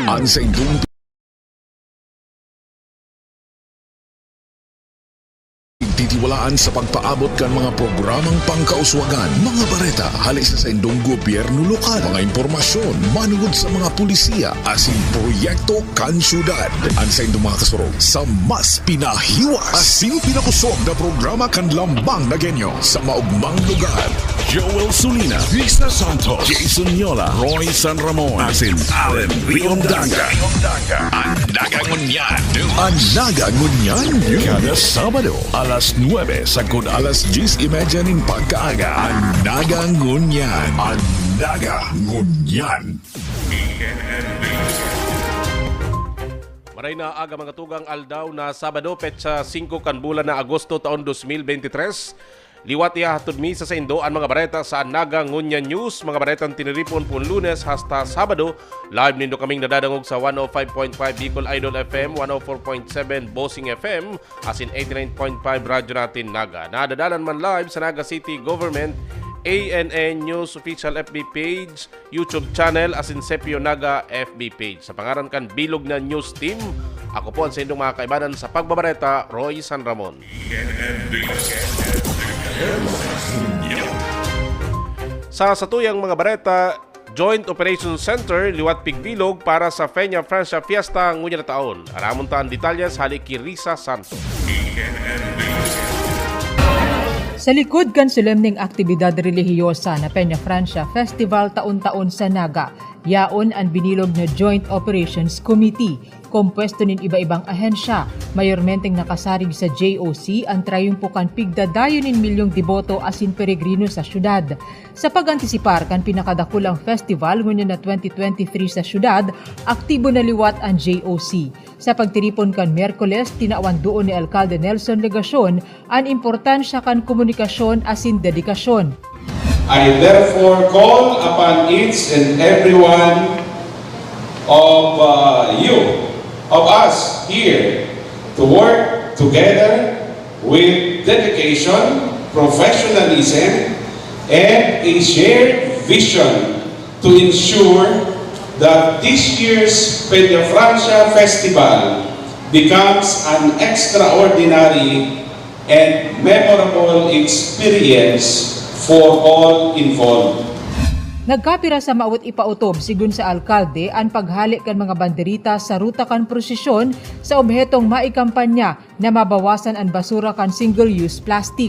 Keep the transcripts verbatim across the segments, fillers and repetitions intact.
An saindong titiwalaan sa pagpaabot kan mga programang pangkauswagan, mga bareta hali sa saindong gobyerno lokal, mga impormasyon manungod sa mga polisiya asin proyekto kan syudad. An saindong mga kasurog sa mas pinahiwas asin pinakusog na programa kan Lambang na Genyo sa maugmang lugar. Joel Sulina, Risa Santos, Jason Yola, Roy San Ramon, asin Allen Riondaga. An Naga Ngunyan News. An Naga Ngunyan News. Kada Sabado, alas nuebe sagkod alas dyes y media nin pagkaaga. An Naga Ngunyan. An Naga Ngunyan. Maray na aga, mga tugang, aldaw na Sabado, petsa singko kan bulan na Agosto, taon dos mil bente tres. Liwat ihahatod mi sa saindo an mga bareta sa Naga Ngunyan News, mga baretang tiniripon pon Lunes hasta Sabado. Live nindo kaming nadadangog sa one oh five point five Bicol Idol F M, one oh four point seven Bossing F M, asin eighty-nine point five Radyo Natin Naga. Nadadalan man live sa Naga City Government, A N N News Official F B page, YouTube channel, asin Sepio Naga F B page. Sa pangaran kan bilog na news team, ako po an saindong mga kaibanan sa pagbabareta, Roy San Ramon. Sa satuyang mga bareta, Joint Operation Center, liwat pigbilog para sa Peña Francia Fiesta ngunyan na taon. Aramon ta an detalyes hali ki Risa Santos. Sa likod kan solemneng aktibidad relihiyosa na Peña Francia Festival taon-taon sa Naga, yaon an binilog na Joint Operations Committee, kompuesto nin iba-ibang ahensya, mayormenteng nakasarig sa J O C, an trayumpo kan pigdadayon nin milyong deboto asin peregrino sa syudad. Sa pag-antisipar kan pinakadakulang festival ngunyan na twenty twenty-three sa syudad, aktibo na liwat an J O C. Sa pagtiripon kan Miyerkules, tinawan duon ni Alkalde Nelson Legacion an importansya kan komunikasyon asin dedikasyon. I therefore call upon each and every one of uh, you, of us here, to work together with dedication, professionalism, and a shared vision to ensure that this year's Peña Francia Festival becomes an extraordinary and memorable experience for all involved. Nagkapira sa maot ipautob, sigon sa alkalde, an paghale kan mga banderita sa ruta kan prosesyon sa obhetong maikampanya na mabawasan an basura kan single-use plastic.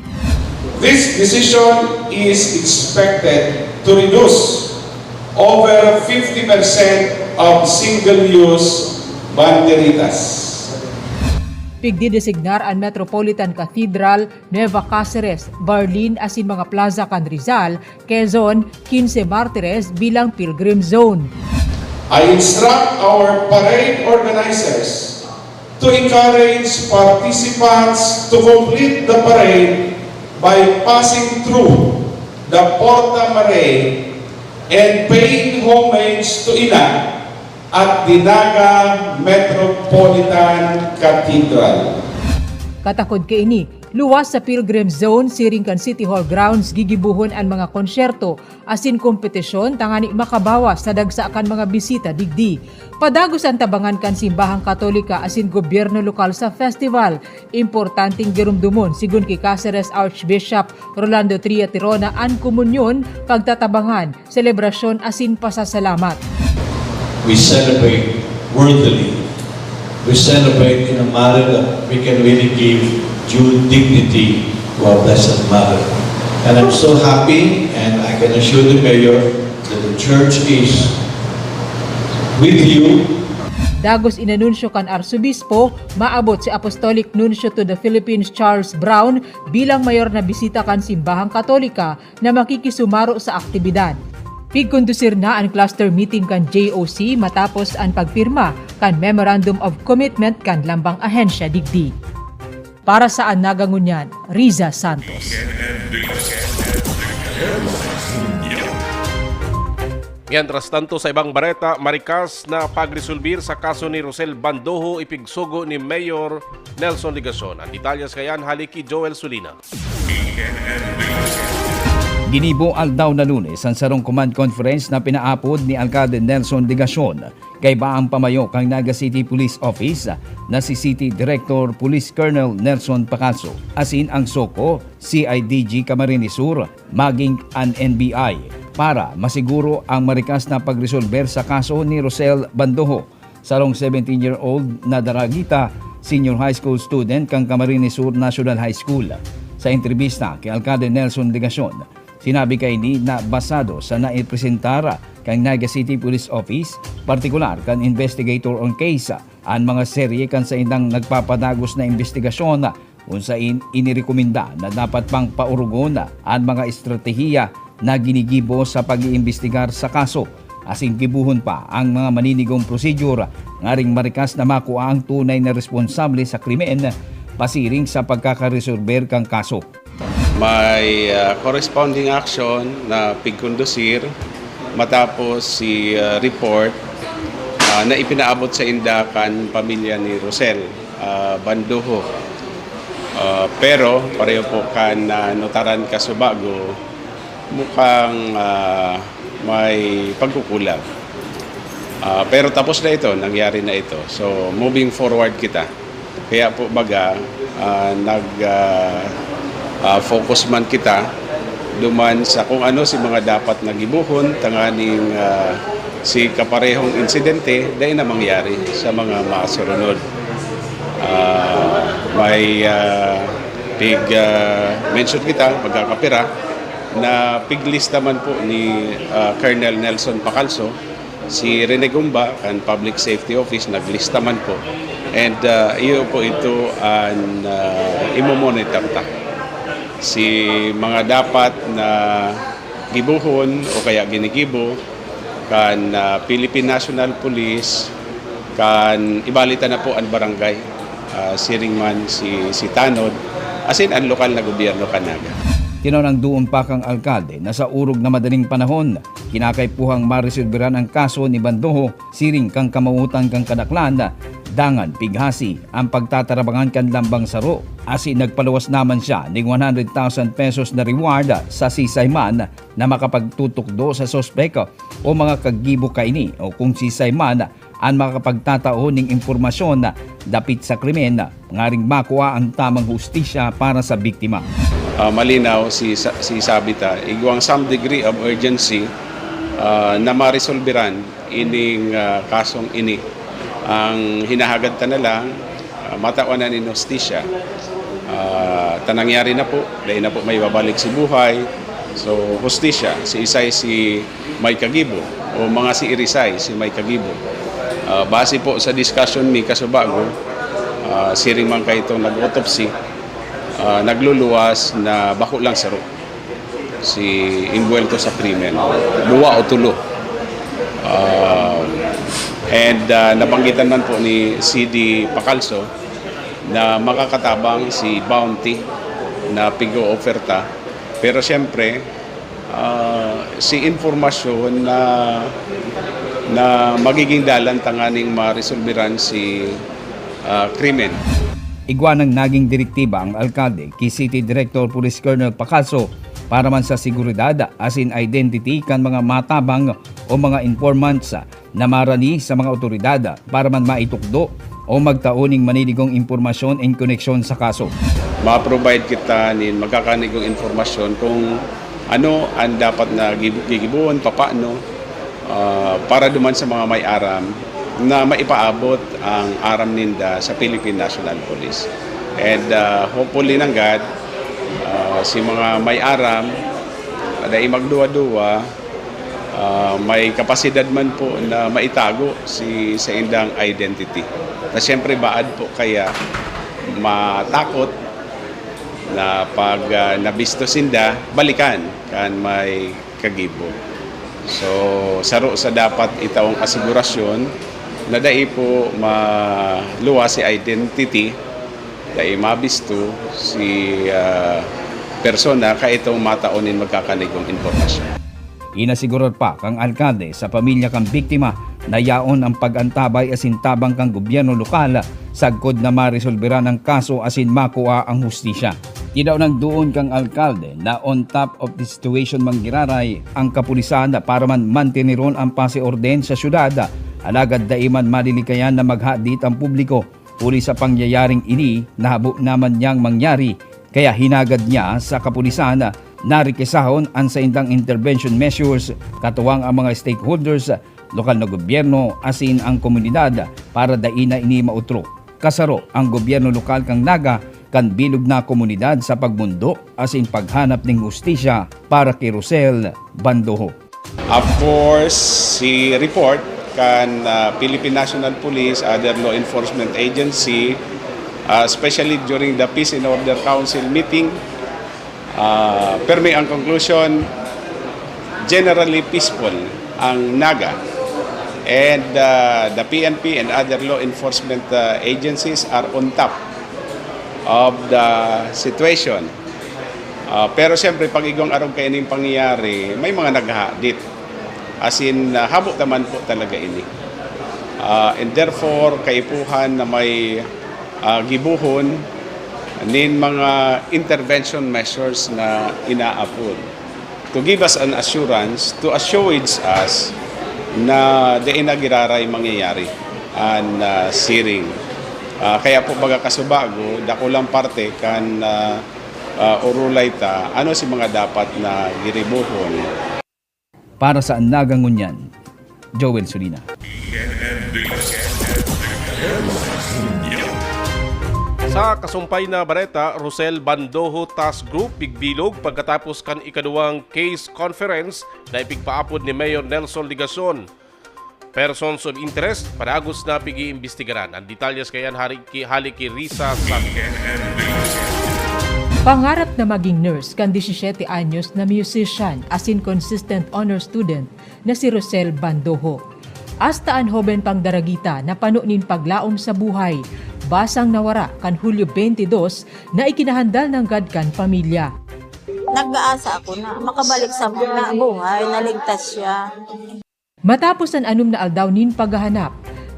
This decision is expected to reduce over fifty percent of single-use banderitas. Pigdidesignar an Metropolitan Cathedral, Nueva Caceres, Barlin asin mga plaza kan Rizal, Quezon, Quince Martires bilang pilgrim zone. I instruct our parade organizers to encourage participants to complete the parade by passing through the Porta Maria and paying homage to Ina at the Naga Metropolitan Cathedral. Katakod kaini, luwas sa Pilgrim Zone siring kan City Hall grounds gigibohon an mga konsyerto asin kompetisyon tangani makabawas sa dagsa kan mga bisita digdi. Padagos an tabangan kan Simbahang Katolika asin gobyerno lokal sa festival. Importanteng giromdomon, sigon ki Caceres Archbishop Rolando Tria Tirona, an komunyon, pagtatabangan, selebrasyon asin pasasalamat. We celebrate worthily. We celebrate in a manner that we can really give due dignity to our Blessed Mother. And I'm so happy, and I can assure the mayor that the church is with you. Dagos inanunsyo kan Arsobispo, maabot si Apostolic Nuncio to the Philippines Charles Brown bilang mayor na bisita kan Simbahang Katolika na makikisumaro sa aktibidad. Pigkondusir na an cluster meeting kan J O C matapos an pagpirma kan Memorandum of Commitment kan lambang ahensya digdi. Para sa An Naga Ngunyan, Riza Santos. Mientras tanto, sa ibang bareta, marikas na pagresolbir sa kaso ni Rosel Bandoho, ipigsugo ni Mayor Nelson Legacion. Ang detalyes kayan hali ki Joel Sulina. Ginibo aldaw na Lunes an sarong command conference na pinaapod ni Alkalde Nelson Legacion. Kaiba ang pamayo kan Naga City Police Office na si City Director Police Colonel Nelson Pacalso, asin ang SOCO, C I D G Camarines Sur, maging an N B I para masiguro ang marikas na pagresolber sa kaso ni Rosel Bandojo, sarong seventeen-year-old na Daragita, senior high school student kan Camarines Sur National High School. Sa entrebista ki Alcalde Nelson Legacion, sinabi kaini na basado sa naipresentar kan Naga City Police Office, partikular kan investigator on case, an mga serye kan saindang nagpapadagos na imbestigasyon, kun sain inirekomenda na dapat pang paurugon an mga estratehiya na ginigibo sa pag-iimbestigar sa kaso, asin gibohon pa ang mga maninigong prosedyur ngaring marikas na makua ang tunay na responsable sa krimen, pasiring sa pagkakaresolber kan kaso. May, ah, corresponding action na pigkondusir matapos si, ah, report, ah, na ipinaabot sa inda kan pamilya ni Rosel, ah, Bandojo. Ah, pero pareho po kan, ah, notaran kasubago, mukhang, ah, may pagkukulang. Ah, pero tapos na ito, nangyari na ito. So, moving forward kita. Kaya po baga, ah, nag, ah, ah, focus man kita duman sa kung ano si mga dapat na gibohon tanganing, ah, si kaparehong insidente dai na mangyari sa mga masurunod. Ah, may, ah, pig, ah, mention kita, magkakapira, na piglista man po ni, ah, Colonel Nelson Pacalso, si Rene Gumba, kan Public Safety Office, naglista man po. And, ah, iyo po ito an, ah, imo-monitor ta. Si mga dapat na gibohon o kaya ginigibo kan, ah, Philippine National Police, kan ibali ta na po an barangay, ah, siring man si, si tanod, asin an lokal na gobyerno kan Naga. Tinao nang duon pa kan alkalde na sa orog na madaling panahon, kinakaipuhang maresolberan ang kaso ni Bandojo siring kan kamawotan kan kadaklan, dangan pighasi ang pagtatarabangan kan lambang saro, asin nagpaluwas naman siya ning one hundred thousand pesos na reward sa sisay man na makapagtutukdo sa suspek o mga kagibo kaini, o kung sisay man an makapagtatao ning impormasyon dapit sa krimen, ngaring makua ang tamang hustisya para sa biktima. Ah, malinaw si sa-, si Sabita, igwang some degree of urgency, ah, na maresolberan ining, ah, kasong ini. Ang hinahagad ta na lang, ah, matawan na nin hustisya. Ah, ta nangyari na po, dai na po maibabalik si buhay. So, hustisya, si isay si may kagibo, o mga si irisay si may kagibo. Ah, base po sa discussion mi kasubago, ah, siring man kaitong nag-autopsy, ah, nagluluwas na bako lang saro si imbuwelto sa krimen. Duwa o tulo. Ah, and, ah, nabanggitan man po ni C D Pacalso na makakatabang si bounty na pig-o-oferta. Pero siyempre, ah, si impormasyon na, na magiging dalan tanganing maresolberan si, ah, krimen. Igwa nang naging direktiba ang alkalde ki City Director Police Colonel Pacalso para man sa seguridad asin identity kan mga matabang o mga informants na marani sa mga awtoridad para man maitukdo o magtao nin maninigong impormasyon in koneksyon sa kaso. Ma-provide kita nin magkakanigong impormasyon kung ano ang dapat na gib-, gigibohon, papaano, ah, para duman sa mga may aram na maipaabot ang aram ninda sa Philippine National Police. And, ah, hopefully nanggad, ah, si mga may aram, dai magduwa-duwa, ah, may kapasidad man po na maitago si saindang identity. Na siyempre, baad po kaya matakot na pag, ah, nabisto sinda, balikan kan may kagibo. So, saro sa dapat itaong asigurasyon na dai po maluwas si identity, dai mabisto si, ah, persona kaitong matao nin magkakanigong impormasyon. Inasigurar pa kan alkalde sa pamilya kan biktima na yaon ang pag-antabay asin tabang kan gobyerno lokal sagkod na maresolberan ang kaso asin makua ang hustisya. Tinao nang duon kan alkalde na on top of the situation man giraray ang kapulisan para man manteneron an paz y orden sa syudad Alagad dai man malilikayan na maghadit ang publiko huli sa pangyayaring ini na habo naman niyang mangyari, kaya hinagad niya sa kapulisan na rekesahon an saindang intervention measures, katuwang ang mga stakeholders, lokal na gobyerno asin ang komunidad para dai na ini maotro. Kasaro ang gobyerno lokal kan Naga kan bilog na komunidad sa pagmondo asin paghanap nin hustisya para ki Rosel Bandoho. Of course, si report kan, ah, Philippine National Police, other law enforcement agency, ah, especially during the Peace and Order Council meeting, ah, permi ang conclusion, generally peaceful ang Naga. And, ah, the P N P and other law enforcement, ah, agencies are on top of the situation. Ah, pero siyempre, pag igwang arog kaining pangyayari, may mga naghahadit. As in, ah, habo ta man po talaga ini. Ah, and therefore, kaipuhan na may, ah, gibohon nin mga intervention measures na inaapod to give us an assurance, to assuage us na dai na giraray mangyayari an, ah, siring. Ah, kaya po, baga kasubago, dakulang parte kan, ah, ah, orulay ta, ano si mga dapat na giribohon. Para sa Naga Ngunyan, Joel Solina. Sa kasumpay na bareta, Rosel Bandoho Task Group, Bigbilog, pagkatapos kan ikaduwang case conference na ipigpaapod ni Mayor Nelson Legacion. Persons of interest, padagos na pig-iimbestigaran. Ang detalyes kaiyan hari ki, hali ki Risa Sabi. Pangarap na maging nurse kan disisiyete anyos na musician asin consistent honor student na si Rosel Bandoho. Hasta an hoben pang Daragita na pano nin paglaom sa buhay, basang nawara kan Hulyo twenty-two na ikinahandal nanggad kan pamilya. Nag-aasa ako na makabalik sa mga buhay, naligtas siya. Matapos an anom na aldaw nin paghahanap,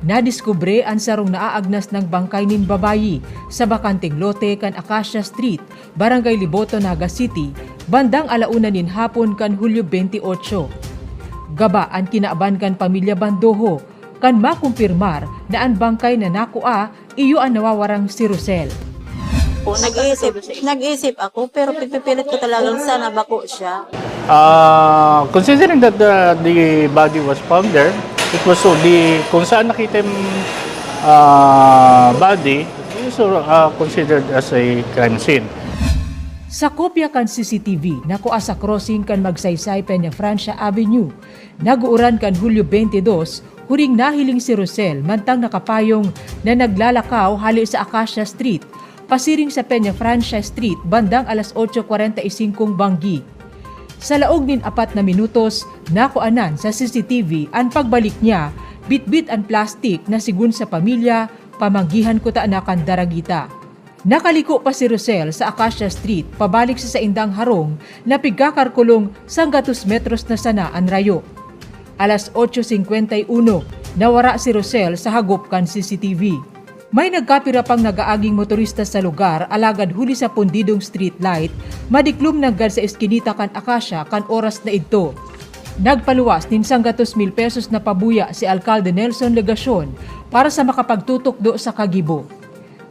nadiskubre an sarong naagnas na bangkay nin babayi sa bakanteng lote kan Acacia Street, Barangay Liboto, Naga City, bandang ala una nin hapon kan Hulyo twenty-eight. Gaba an kinaban kan pamilya Bandoho kan makumpirmar na an bangkay na nakua iyo an nawawarang si Rosel. O, nag-iisip, nag-iisip ako, pero pipipilit ko talagang sana bako siya. Uh, considering that the, the body was found there, it was so the, kung saan nakita yung, uh, body, it was, uh, considered as a crime scene. Sa kopya kan C C T V na kua sa crossing kan Magsaysay, Peñafrancia Avenue, nag-uuran kan Hulyo twenty-two, huring nahiling si Rosel mantang nakapayong na naglalakaw hale sa Acacia Street, pasiring sa Peñafrancia Street, bandang alas otso kwarenta y singkong banggi. Sa laog nin apat na minutos, nakuanan sa C C T V an pagbalik niya, bitbit an plastik na sigon sa pamilya, pamanggihan kuta na kan Daragita. Nakaliko pa si Rosel sa Acacia Street pabalik sa saindang harong na pigkakarkulong sanggatos metros na sana an rayo. Alas otso singkwenta y uno, nawara si Rosel sa hagop kan C C T V. May nagkapira pang nag-aaging motorista sa lugar, alagad huli sa pundidong street light, madiklom nanggad sa eskinita kan Acacia kan oras na idto. Nagpaluwas nin sanggatos mil pesos na pabuya si Alkalde Nelson Legacion para sa makapagtutukdo sa kagibo.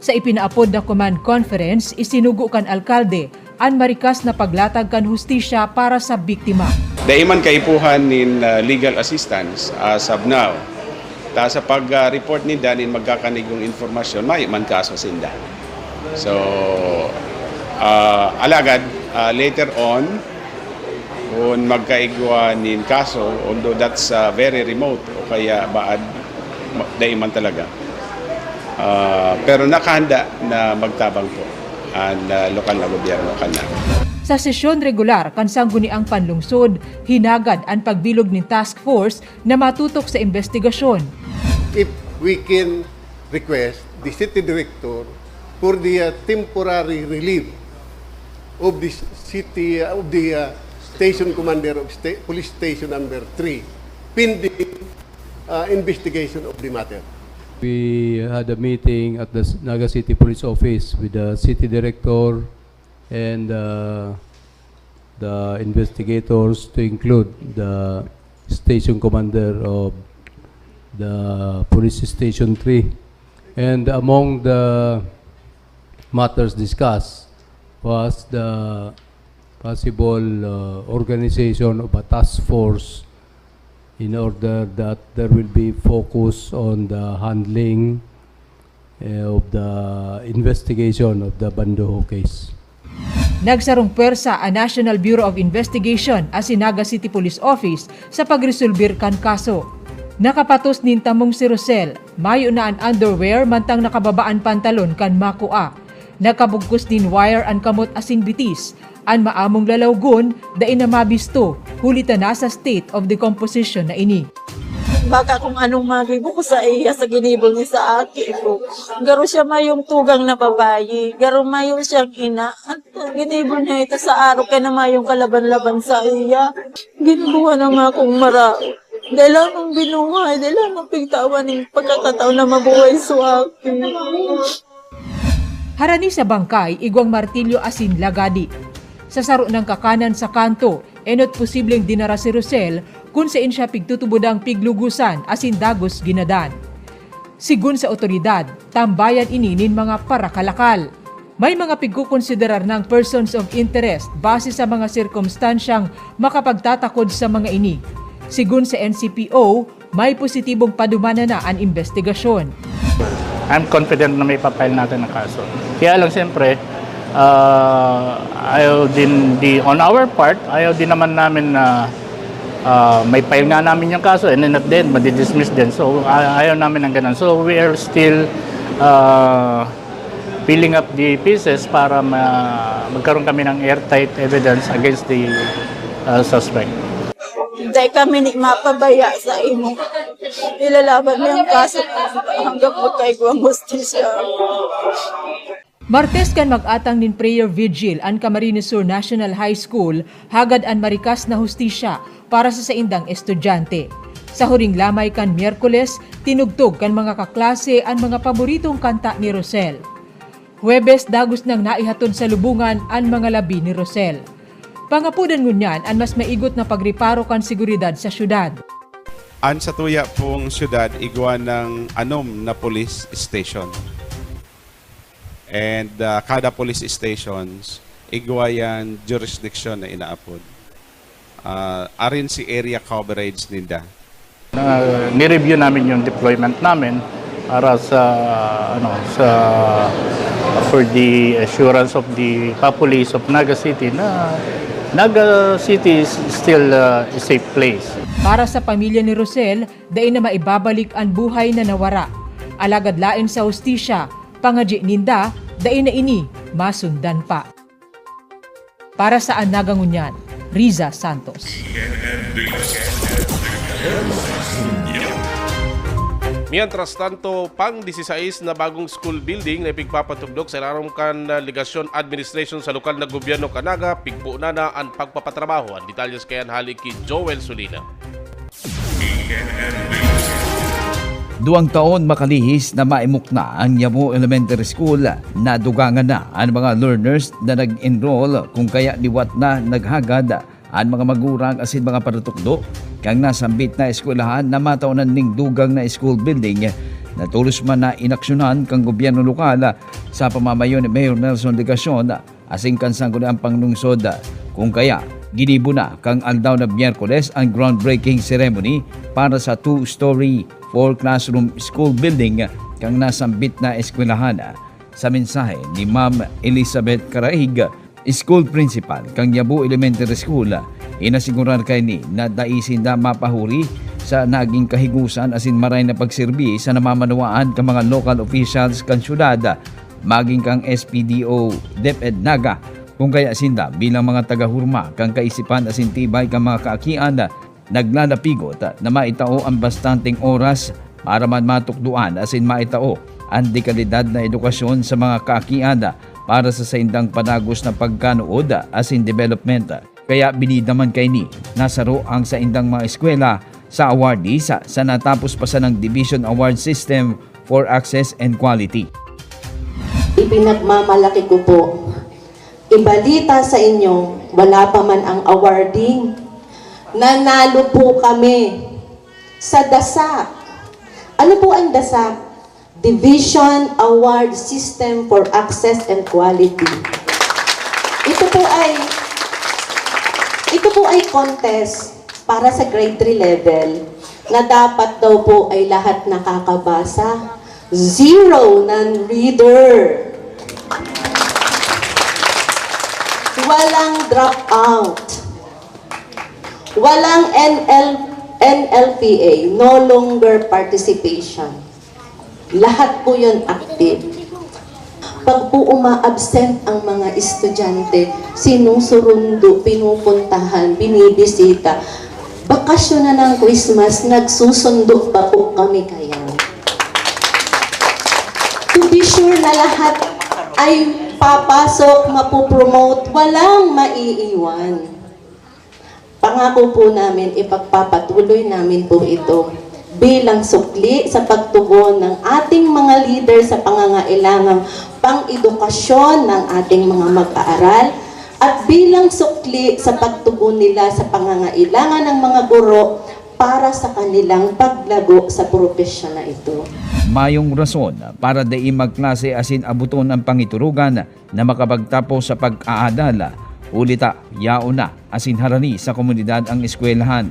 Sa ipinaapod na command conference, isinugo kan alkalde an marikas na paglatag kan hustisya para sa biktima. Dai man kaipuhan nin, ah, legal assistance as of now. Ta sa pag, ah, report ninda nin magkakanigong impormasyon, mayo man kaso sinda. So, ah, alagad, ah, later on, kun magkaigwa nin kaso, although that's, ah, very remote o kaya baad, ma-, dai man talaga. Ah, pero nakahanda na magtabang po an, ah, lokal na gobyerno kan Naga. Sa sesyon regular kan Sangguniang Panlungsod, hinagad an pagbilog nin task force na matutok sa imbestigasyon. If we can request the city director for the, uh, temporary relief of the city, uh, of the, uh, station commander of sta-, police station number three, pending, uh, investigation of the matter. We had a meeting at the S-, Naga City Police Office with the city director and, uh, the investigators, to include the station commander of the police station three. And among the matters discussed was the possible uh, organization of a task force in order that there will be focus on the handling uh, of the investigation of the Bandoho case. Nagsarong pwersa an National Bureau of Investigation asin Naga City Police Office sa pagresolbir kan kaso. Nakapatos nin tamong si Rosel, mayo na an underwear mantang nakababa an pantalon kan makua. Nagkabugkos nin wire an kamot asin bitis. An maamong lalawgon dai na mabisto, huli ta nasa state of decomposition na ini. Baka kung anong magibo ko sa iya sa ginibo niya sa aki ko. Garo siya mayong tugang na babayi. Garo mayo siyang ina. At ginibo niya ito sa arog kay na mayong kalaban-laban sa iya. Ginabuhan na nga akong maraot. Dahil lamang binuhay, dahil lamang pigtawan ng pagkakataon na mabuhay sa akin. Harani sa bangkay, igwang martilyo asin lagadi. Sa saro nang kakanan sa kanto, enot posibleng dinara si Rosel kun sain siya pigtutubodang piglugusan asin dagos ginadan. Sigon sa otoridad, tambayan ini nin mga parakalakal. May mga pigkokonsiderar nang persons of interest base sa mga sirkumstansyang makapagtatakod sa mga ini. Sigon sa N C P O, may positibong padumanan na an imbestigasyon. I'm confident na may papile natin ang kaso. Kaya lang siyempre, uh, ayaw din di, on our part, ayaw din naman namin na uh, may file nga namin yung kaso and then at the end, madidismiss din. So ayaw namin ng ganun. So we are still uh, filling up the pieces para ma- magkaroon kami ng airtight evidence against the uh, suspect. Dahil kami ni mapabaya sa imo. Ilalaban niya ang kaso hanggang magkaigwang hustisya. Martes kan mag-atang nin prayer vigil an Camarines Sur National High School, hagad an marikas na hustisya para sa saindang estudyante. Sa huring lamay kan Miyerkules, tinugtog kan mga kaklase an mga paboritong kanta ni Rosel. Huwebes, dagos nang naihatod sa lubungan an mga labi ni Rosel. Pangapodan ngunyan an mas maigot na pagreparo kan seguridad sa syudad. An satuya pong syudad igwa ng anom na police station. And uh, kada police stations, igwa yan jurisdiction na inaapod. Uh, arin si area coverage ninda. Uh, nireview namin yung deployment namin para sa ano sa for the assurance of the populace of Naga City na Naga City is still uh, a safe place. Para sa pamilya ni Rosel, dai na maibabalik an buhay na nawara. Alagad lain sa hustisya, pangadyi ninda, dai na ini masundan pa. Para sa An Naga Ngunyan, Riza Santos. Mientras tanto, pang disisais na bagong school building na ipigpapatugdok sa ilarom kan Legasyon Administration sa lokal na gobyerno kan Naga, pigpo na na an pagpapatrabaho. An detalyes kaiyan hali ki Joel Solina. Duwang taon makalihis na maimok na ang Yamo Elementary School, nadugangan na an mga learners na nag-enroll, kung kaya liwat na naghagad an mga magurang asin mga paratukdo kan nasambit na eskwelahan na mataonan ning dugang na school building na tolos man na inaksyonan kan gobyerno lokal sa pamamayo ni Mayor Nelson Legacion asin kan Sangguniang Panglungsod. Kung kaya, ginibo na kan aldaw na Miyerkules an groundbreaking ceremony para sa two-story, four-classroom school building kan nasambit na eskwelahan. Sa mensahe ni Ma'am Elizabeth Caraig, school principal kan Yabo Elementary School, inasigurar kaini na dai sinda mapahuri sa naging kahigusan asin maray na pagserbi sa namamanwaan kan mga local officials kan syudad, maging kan S P D O DepEd Naga, kung kaya sinda bilang mga tagahurma kan kaisipan asin tibay kan mga kaakian, naglalapigot na maitao an bastanteng oras para man matukdoan asin maitao an dekalidad na edukasyon sa mga kaakian para sa saindang padagos na pagkanuod asin development. Kaya binida man kaini na saro ang saindang mga eskwela sa awardees sa natapos pa sanang Division Award System for Access and Quality. Ipinagmamalaki ko po. Ibalita sa inyo, wala pa man ang awarding. Nanalo po kami sa DASAC. Ano po ang DASAQ? Division Award System for Access and Quality. Ito po ay ito po ay contest para sa grade three level na dapat daw po ay lahat nakakabasa. Zero non-reader. Walang dropout. Walang N L, N L P A, no longer participation. Lahat po yun active. Pag po uma-absent ang mga estudyante, sinusurundo, pinupuntahan, binibisita. Bakasyon na ng Christmas, nagsusundo pa po kami kaya. To be sure na lahat ay papasok, mapopromote, walang maiiwan. Pangako po namin, ipagpapatuloy namin po ito bilang sukli sa pagtugon ng ating mga leader sa pangangailangang pang-edukasyon ng ating mga mag-aaral at bilang sukli sa pagtugon nila sa pangangailangan ng mga guro para sa kanilang paglago sa propesyon na ito. Mayong rason para dai magklase asin abuton ang pangiturugan na makapagtapos sa pag-aadal, huli ta yaon na asin harani sa komunidad ang eskwelahan.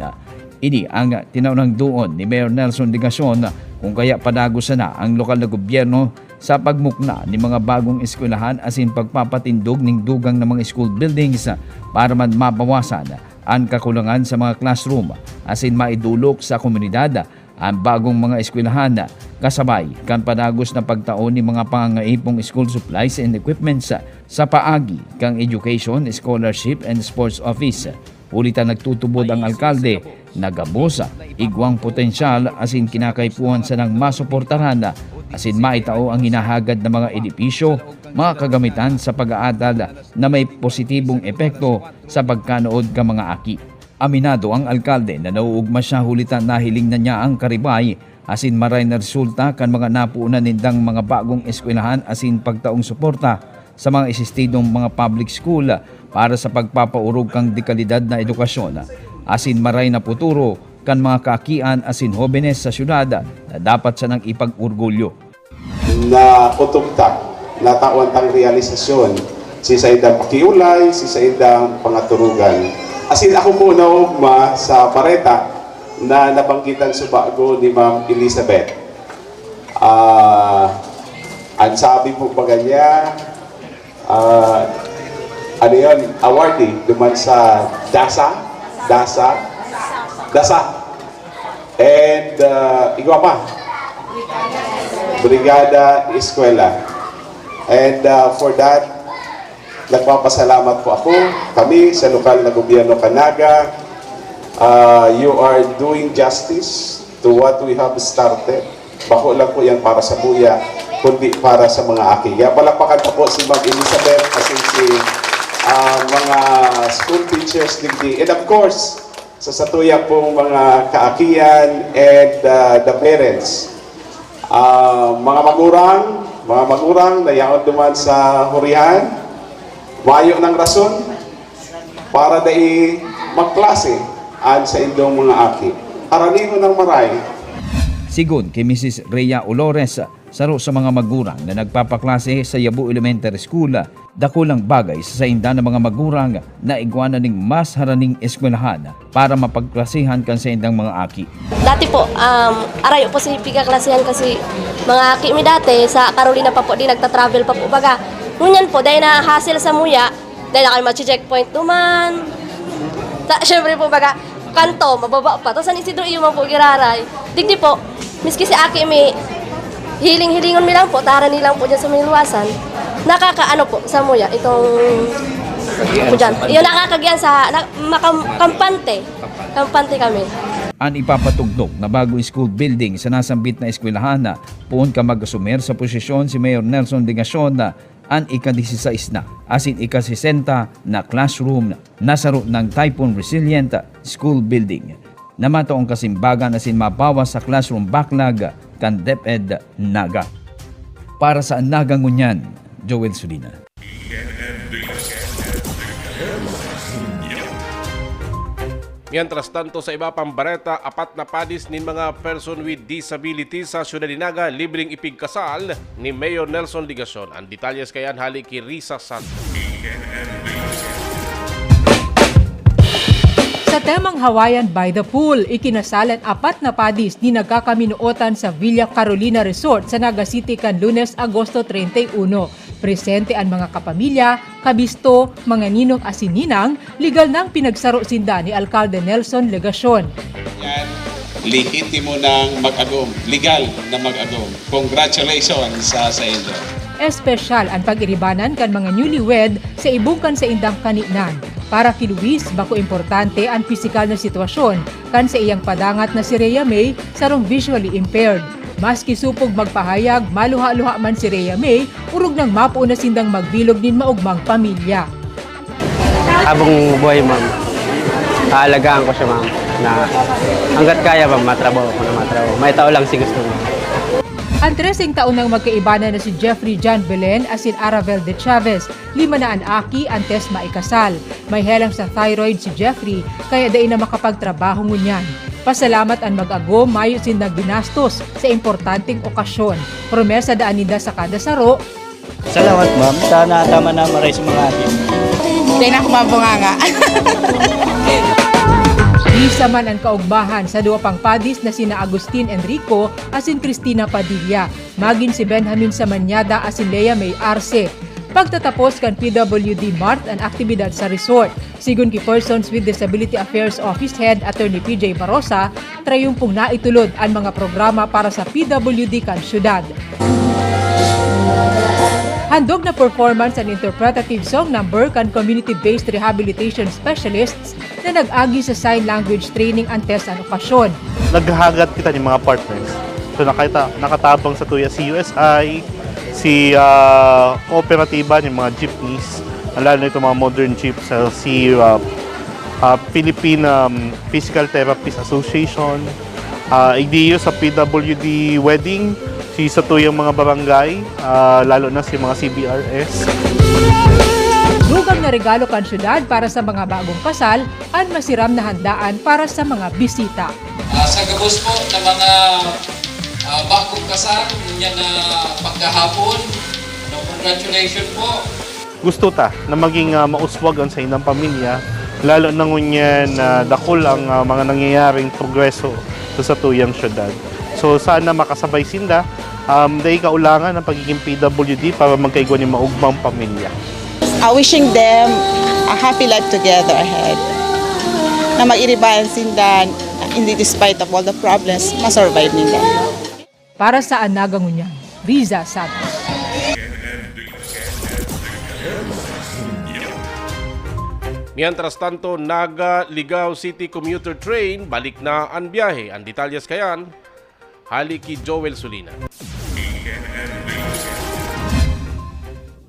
Ini ang tinawnang duon ni Mayor Nelson Legacion, kung kaya padagos sana ang lokal na gobyerno sa pagmukna nin mga bagong eskwelahan asin pagpapatindog nin dugang na mga school buildings para man mabawasan an kakulangan sa mga classroom asin maidolok sa komunidad an bagong mga eskwelahan, kasabay kan padagos na pagtao nin mga pangangaipong school supplies and equipments sa paagi kan Education, Scholarship and Sports Office. Huli ta nagtutubod ang alkalde na gabos, igwang potensyal asin kinakaipuhan sanang masuportaran asin maitao ang hinahagad na mga edipisyo, mga kagamitan sa pag-aadal na may positibong epekto sa pagkanood kan mga aki. Aminado ang alkalde na nauugma siya huli ta nahiling na niya ang karibay asin maray na resulta kan mga napuonan nindang mga bagong eskwelahan asin pagtaong suporta sa mga esistidong mga public school para sa pagpapaorog kan dekalidad na edukasyon asin maray na puturo kan mga kaakian asin hobenes sa syudad na dapat sanang ipag-orgulyo. Nakutob ta, natawan tang realisasyon, si saindang pakiolay, si saindang pangaturugan. Asin ako po naugma sa bareta na nabanggitan sa bago ni Ma'am Elizabeth. Ah, ang sabi po baga niya, ah, ano yun, awardee duman sa DASA, DASA, DASA. And uh, igwa pa, Brigada Eskwela. And uh, for that, nagpapasalamat po ako, kami sa lokal na gobyerno kan Naga. Uh, you are doing justice to what we have started. Bako lang po yan para sa buya, kundi para sa mga aki. Kaya palakpakan po si Ma'am Elizabeth, as in si uh, mga school teachers digdi. And of course, sa satuya pong mga kaakian and uh, the parents. Uh, mga magurang, mga magurang na yaon duman sa hurihan, mayo ng rason para dai magklase an sa indong mga aki. Aranihon ng maray. Sigon ki Misis Rhea Olores, saro sa mga magurang na nagpapaklase sa Yabo Elementary School, dakulang bagay sa sainda na mga magurang na igwa na ning mas haraning eskwelahan para mapagklasehan kan saindang mga aki. Dati po, um, arayo po si pigaklasehan kasi mga aki mi dati sa Carolina pa po, di nagta-travel pa po baga. Ngunyan po, dahil na hassle sa muya, dahil na kami machi-checkpoint duman. Ta, syempre po baga, kanto, mababa pa. Tapos ang isidro iyo man po giraray. Digdi po, miski si aki mi, hiling-hilingon mi lang po, tara nilang po dyan sa may luwasan. Nakakaano po, sa muya, itong po dyan. Yun, nakakagiyan sa, na, makam, kampante. Kampante kami. An ipapatugdok na bagong school building sa nasambit na eskwelahan na poon ka mag-asumer sa posisyon si Mayor Nelson Legacion na an ika-dieciséis na asin ika-sesenta na classroom na saro ng Typhoon Resilient School Building na mataong kasimbagan asin mabawas sa classroom backlog kan DepEd Naga. Para sa Naga Ngunyan, Joel Sulina. Mientras tanto, sa iba pang bareta, apat na padis nin mga person with disability sa Syudad nin Naga libreng ipigkasal ni Mayor Nelson Legacion. An detalyes kaiyan hali ki Risa Santos. Sa temang Hawaiian by the Pool, ikinasal an apat na padis nin nagkakaminootan sa Villa Carolina Resort sa Naga City kan Lunes, Agosto treinta y uno. Presente an mga kapamilya, kabisto, mga ninong asin ninang, legal nang pinagsaro sinda ni Alkalde Nelson Legacion. Yan, lehitimo nang mag-agom, legal na mag-agom. Congratulations sa, sa inyo. Espesyal an pag-iribanan kan mga newlywed sa ibong kan saindang kaninan. Para ki Luis, bako importante an pisikal na sitwasyon kan saiyang padangat na si Rhea May, sarong visually impaired. Maski supog magpahayag, maluha-luha man si Rhea May, orog nang mapoon na sindang magbilog nin maogmang pamilya. Habang buhay, ma'am, aalagaan ko siya, ma'am, na hanggat kaya, ma'am, matrabaho ko na matrabaho. May tao lang si gusto mo. An treseng taon nang magkaibanan na si Jeffrey John Belen asin Aravel de Chavez, lima na an aki antes maikasal. May helang sa thyroid si Jeffrey, kaya dai na makapagtrabaho ngunyan. Pasalamat an mag-agom, mayo sindang ginastos sa importanteng okasyon. Promesa daan ninda sa kada saro, Salamat, ma'am. Sana tama na maray sa mga atin. Dai na ako mabunganga. Misa man an kaugmahan sa duwa pang padis na sina Agustin Enrico asin Cristina Padilla. Magin si Benjamin Samaniada asin Lea May Arce. Pagtatapos kan P W D Mart an aktibidad sa resort. Sigon ki Persons with Disability Affairs Office Head Attorney P J Barosa, trayumpong naitulod an mga programa para sa P W D kan syudad. Handog na performance an interpretative song number kan community-based rehabilitation specialists na nag-agi sa sign language training antes an okasyon. Naghahagad kita nin mga partners. So nakita, nakatabang sa tuya si U S I, si ah, kooperatiba nin mga jeepneys, lalo na itong mga modern jeeps, ah, si ah, ah, Philippine um, Physical Therapists Association, ah, igdiyo sa P W D wedding, si sa tuyang mga barangay, ah, lalo na si mga C B R S. Dugang na regalo kan syudad para sa mga bagong kasal, an masiram na handaan para sa mga bisita. Ah, sa gabos po na mga ah, bagong kasal, ngunyan na pagkahapon, no, congratulations po. Gusto ta na maging ah, mauswag ang saindang pamilya, lalo na ngunyan na dakul ang ah, mga nangyayaring progreso sa satuyang syudad. So sana makasabay sinda, um, dai kaulangan ang pagiging P W D para magkaigwa nin maugmang pamilya. Uh, wishing them a happy life together ahead. Na mag-iribayan sinda, hindi despite of all the problems, masurvive ninda. Para sa An Naga Ngunyan, Riza Santos. Mientras tanto, Naga Ligao City Commuter Train, balik na an biyahe. An detalyes kaiyan, hali ki Joel Sulina.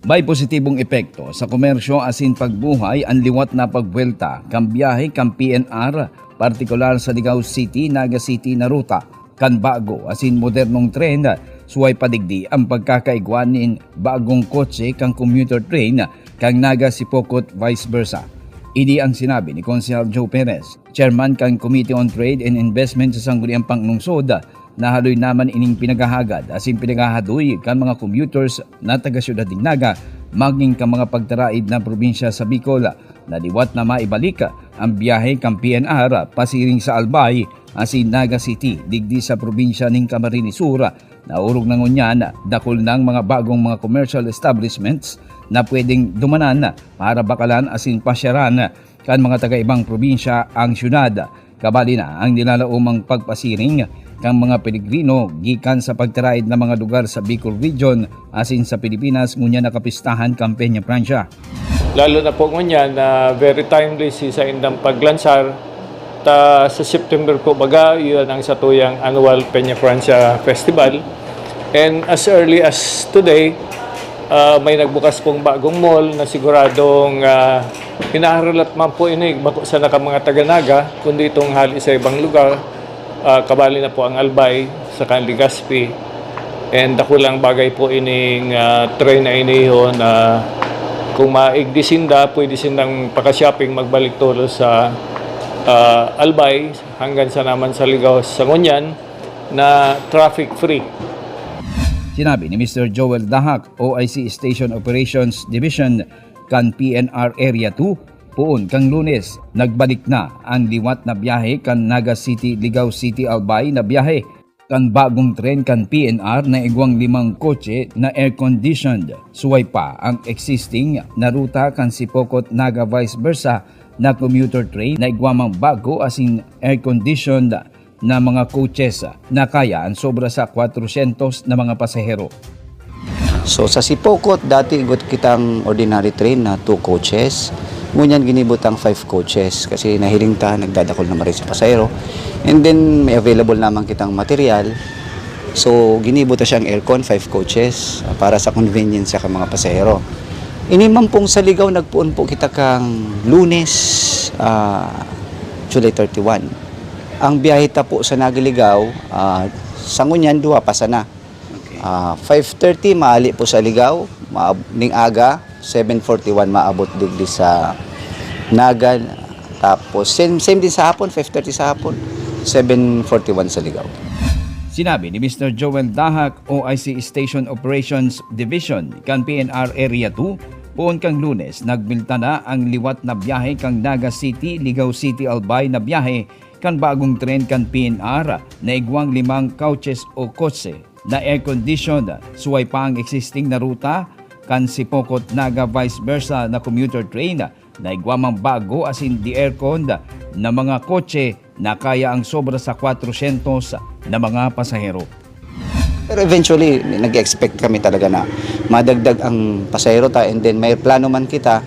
May positibong epekto sa komersyo asin pagbuhay an liwat na pagbuwelta kan biyahe kan P N R, partikular sa Ligao City, Naga City na ruta. Kan bago asin modernong tren, suway pa digdi an pagkakaigwa nin bagong kotse kan commuter train kan Naga Sipocot vice versa. Ini ang sinabi ni Konsehal Joe Perez, chairman kan Committee on Trade and Investment sa Sangguniang Panglungsod, na haloy naman ining pinaghahagad asin pinaghahadoy kan mga commuters na taga Syudad nin Naga magin kan mga pagtaraid na probinsya sa Bicol, na liwat na maibalik ang biyahe kan P N R pasiring sa Albay asin Naga City digdi sa probinsya nin Camarines Sur, na orog na ngunyan dakul nang mga bagong mga commercial establishments na pwedeng dumanan para bakalan asin pasyaran kan mga taga-ibang probinsya ang syudad. Kabali na ang nilalaomang pagpasiring kan mga pelegrino gikan sa pagtaraid na mga lugar sa Bicol Region asin sa Pilipinas ngunyan na kapistahan kan Peña Francia. Lalo na po ngunyan na very timely si saindang paglansar ta sa September po baga, iyan ang satuyang annual Peña Francia Festival. And as early as today, ah, may nagbukas pong bagong mall na siguradong, ah, hinaharulat man po ini, bako sana kan mga taga Naga, kundi itong hali sa ibang lugar, ah, kabali na po ang Albay, saka ang Legazpi. And dakulang bagay po ining, ah, tren na ini, ho, na kung maigdi sinda, pwede sindang paka-shopping, magbalik tulos sa Ah, Albay hanggang sa naman sa Ligao sa ngunyan na traffic free. Sinabi ni Mister Joel Dahak, O I C Station Operations Division kan P N R Area two, poon kan Lunes, nagbalik na ang liwat na biyahe kan Naga City, Ligao City, Albay na biyahe. Kan bagong tren kan P N R na igwang limang kotse na air-conditioned. Suway pa ang existing na ruta kan Sipocot Naga vice versa na commuter train na igwa mang bago asin air-conditioned na mga coaches na kaya ang sobra sa kwatrosyentos na mga pasahero. So, sa Sipocot, dati igot kitang ordinary train na two coaches. Ngunyan ginibo tang five coaches kasi nahiling ta, nagdadakul na maray sa pasahero. And then, may available naman kitang material. So, ginibo ta siyang aircon, five coaches, ah, para sa convenience sa mga pasahero. Ini man pong sa Ligao, nagpoon po kita kang Lunes, ah, July thirty-one. Ang biyahe ta po sa Naga-Ligao, ah, sa ngunyan, duwa pa sana. Okay. Ah, five thirty, maali po sa Ligao, maab-, ning aga, seven forty-one maabot digdi sa Naga. Tapos, same, same din sa hapon, five thirty sa hapon, seven forty-one sa Ligao. Sinabi ni Mister Joel Dahak, O I C Station Operations Division kan P N R Area two, poon kang Lunes, nagmilta na ang liwat na biyahe kang Naga City, Ligao City, Albay na biyahe kan bagong tren kan P N R na igwang limang coaches o kotse na air-conditioned. Suway pa ang existing na ruta kan Sipocot Naga vice versa na commuter train na igwa mang bago asin de-aircon na mga kotse na kaya ang sobra sa kwatrosyentos na mga pasahero. Pero eventually, nag-expect kami talaga na madagdag ang pasahero ta, and then may plano man kita,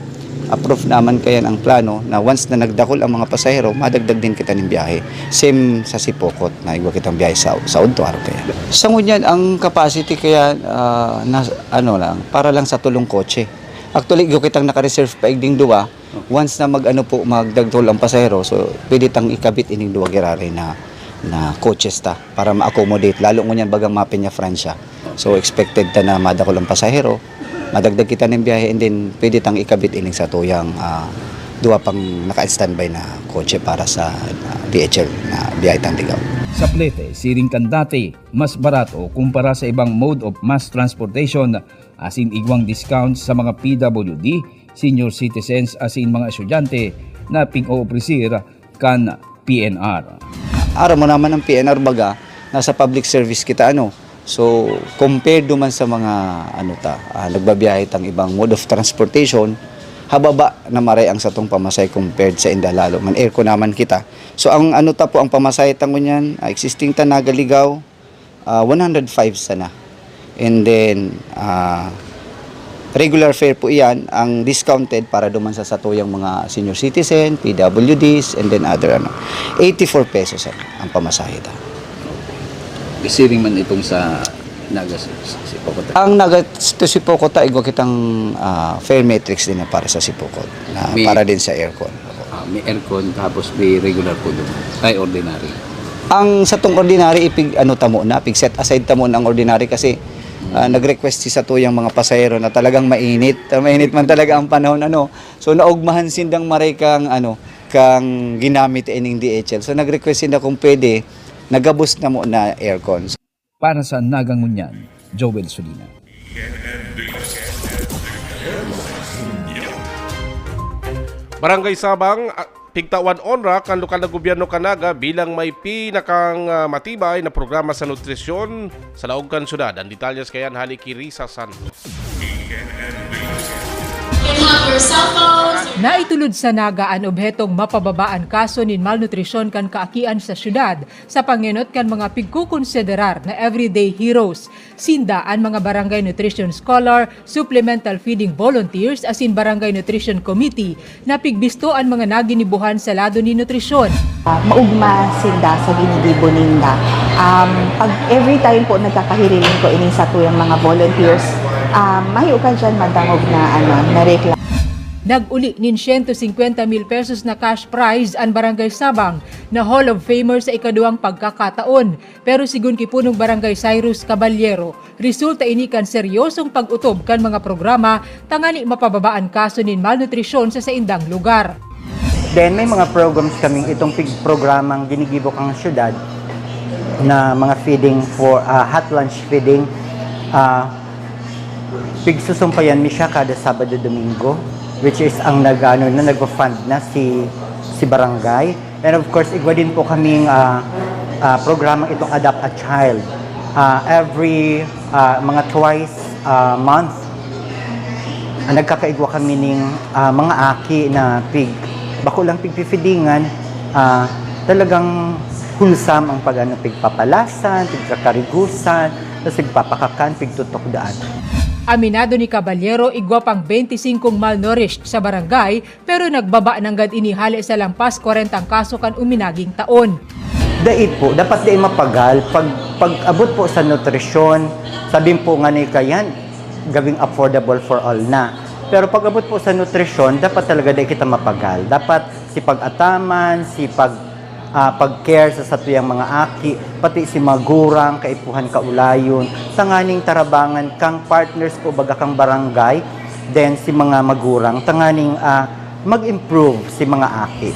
approve naman kayan ang plano na once na nagdakul ang mga pasahero, madagdag din kita ning biyahe. Same sa Sipocot na igwa kitang biyahe sa, sa Udto, araw kaya. Sa ngunyan, ang capacity kaya, ah, na, ano lang, para lang sa tulong kotse. Actually, igwa kitang naka-reserve pa igding duwa. Once na mag-ano po, magdagdol ang pasahero, so pwede tang ikabit ining duwa giraray na, na coaches ta para ma-accommodate. Lalo ngunyan bagang Mapeña, Francia. So expected ta na madakul ang pasahero, madagdag kita ning biyahe, and then pwede tang ikabit ining satuyang, ah, duwa pang naka-standby na kotse para sa, ah, D H L na biyahe tang Ligao. Sa Plete, siring kan dati, mas barato kumpara sa ibang mode of mass transportation, asin igwang discount sa mga P W D, senior citizens asin mga estudyante na pig-oobrisir kan P N R. Aram mo naman ang P N R baga, nasa public service kita, ano. So, compared duman sa mga, ano ta, ah, nagbabiyahe tang ibang mode of transportation, hababa na maray ang satong pamasahe compared sa inda, lalo man aircon naman kita. So, ang ano ta po, ang pamasahe ta ngunyan, ah, existing ta Naga-Ligao, ah, one hundred five sana. And then, ah, regular fare po iyan, ang discounted para duman sa satuyang mga senior citizen, P W Ds, and then other, ano, eighty-four pesos ang, ang pamasahe ta. Siring man itong sa Naga, si, si, Sipocot. Ang Naga to Sipocot, ta, igwa kitang, ah, fare matrix din na para sa Sipocot, na May para din sa aircon. Ah, may aircon, tapos may regular po doon. Ay, ordinary. Ang satong ordinary, ipig, ano ta muna, pig set aside ta muna ang ordinary kasi, ah, nag-request si satuyang mga pasahero na talagang mainit. Ah, mainit man talaga ang panahon, ano. So, naugmahan sindang maray kang, ano, kang ginamit ining D H L. So, nag-request sinda kung pwede, nagabos na muna aircon. Para sa Naga Ngunyan, Joel Solina. Barangay Sabang, ah, pigtawan onra kan lokal na gobyerno kan Naga bilang may pinakang, ah, matibay na programa sa nutrisyon sa laog kan syudad. Ang detalyes kayan hali ki Risa Santos. Naitulod sa Naga an obhetong mapababa an kaso nin malnutrisyon kan kaakian sa syudad sa pangenot kan mga pigkokonsiderar na everyday heroes. Sinda an mga barangay nutrition scholar, supplemental feeding volunteers asin barangay nutrition committee na pigbisto an mga naginibohan sa lado nin nutrisyon. Ah, maugma sinda sa ginigibo ninda. Um, pag every time po nagkakahiriling ko ining satuyang mga volunteers, um, mahiukan siya madangog na, ano, na reklamo. Nag-uli nin siyento singkwenta mil pesos na cash prize an Barangay Sabang na Hall of Famer sa ikaduwang pagkakataon. Pero sigun ki Punong Barangay Cyrus Caballero, resulta ini kan seryosong pag-otob kan mga programa tangani mapababa an kaso nin malnutrisyon sa saindang lugar. Then may mga programs kaming itong pig programang ginigibo kang syudad na mga feeding for ah, hot lunch feeding. Ah, pigsusumpayan mi siya kada Sabado, Domingo, which is ang nag-ano na nagfa-fund na si si barangay. And of course, igwa din po kaming ah, ah, programang itong Adopt a Child. Ah, every ah, mga twice a month, ah, nagkakaigwa kami ning ah, mga aki na pig bako lang pigpipidingan, ah, talagang wholesome ang pag-ano, pigpapalasan, pigkakarigusan, tas pigpapakakan, pigtutukdaan. Aminado ni Caballero, igwa pang bente singkong malnourished sa barangay, pero nagbaba nanggad ini hale sa lampas kwarentang kaso kan uminaging taon. Dai po, dapat dai mapagal. Pag, pag abot po sa nutrisyon, sabi po nga ni Kayan, gawing affordable for all na. Pero pag abot po sa nutrisyon, dapat talaga dai kita mapagal. Dapat si pag-ataman, si pag ah, pag-care sa satuyang mga aki, pati si magurang, kaipuhan, kaulayon, tanganing tarabangan kang partners ko, baga kang barangay, then si mga magurang, tanganing ah, mag-improve si mga aki.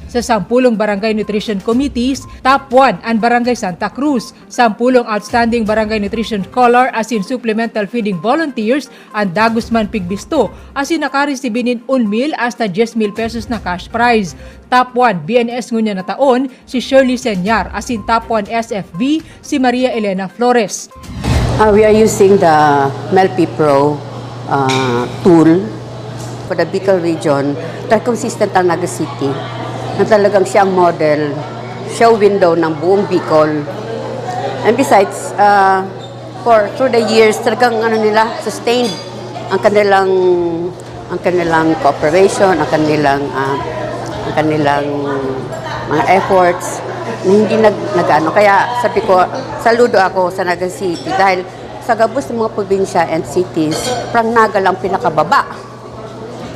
Sa sampulong Barangay Nutrition Committees, top one an Barangay Santa Cruz. Sampulong Outstanding Barangay Nutrition Scholar asin Supplemental Feeding Volunteers an dagos man pigbisto, asin nakaresibi nin un mil hasta dyes mil pesos na cash prize. Top one B N S ngunyan na taon si Shirley Senyar, asin top one S F B si Maria Elena Flores. Uh, we are using the Melpi Pro uh, tool for the Bicol region. Dahil consistent ang Naga City na talagang siya ang model, siya ang window ng buong Bicol. And besides, uh, for through the years, talagang ano nila, sustained ang kanilang ang kanilang cooperation, ang kanilang uh, ang kanilang mga efforts na hindi nag nagano. Kaya sabi ko, saludo ako sa Naga City dahil sa gabos ng mga probinsya and cities, parang Naga lang pinakababa.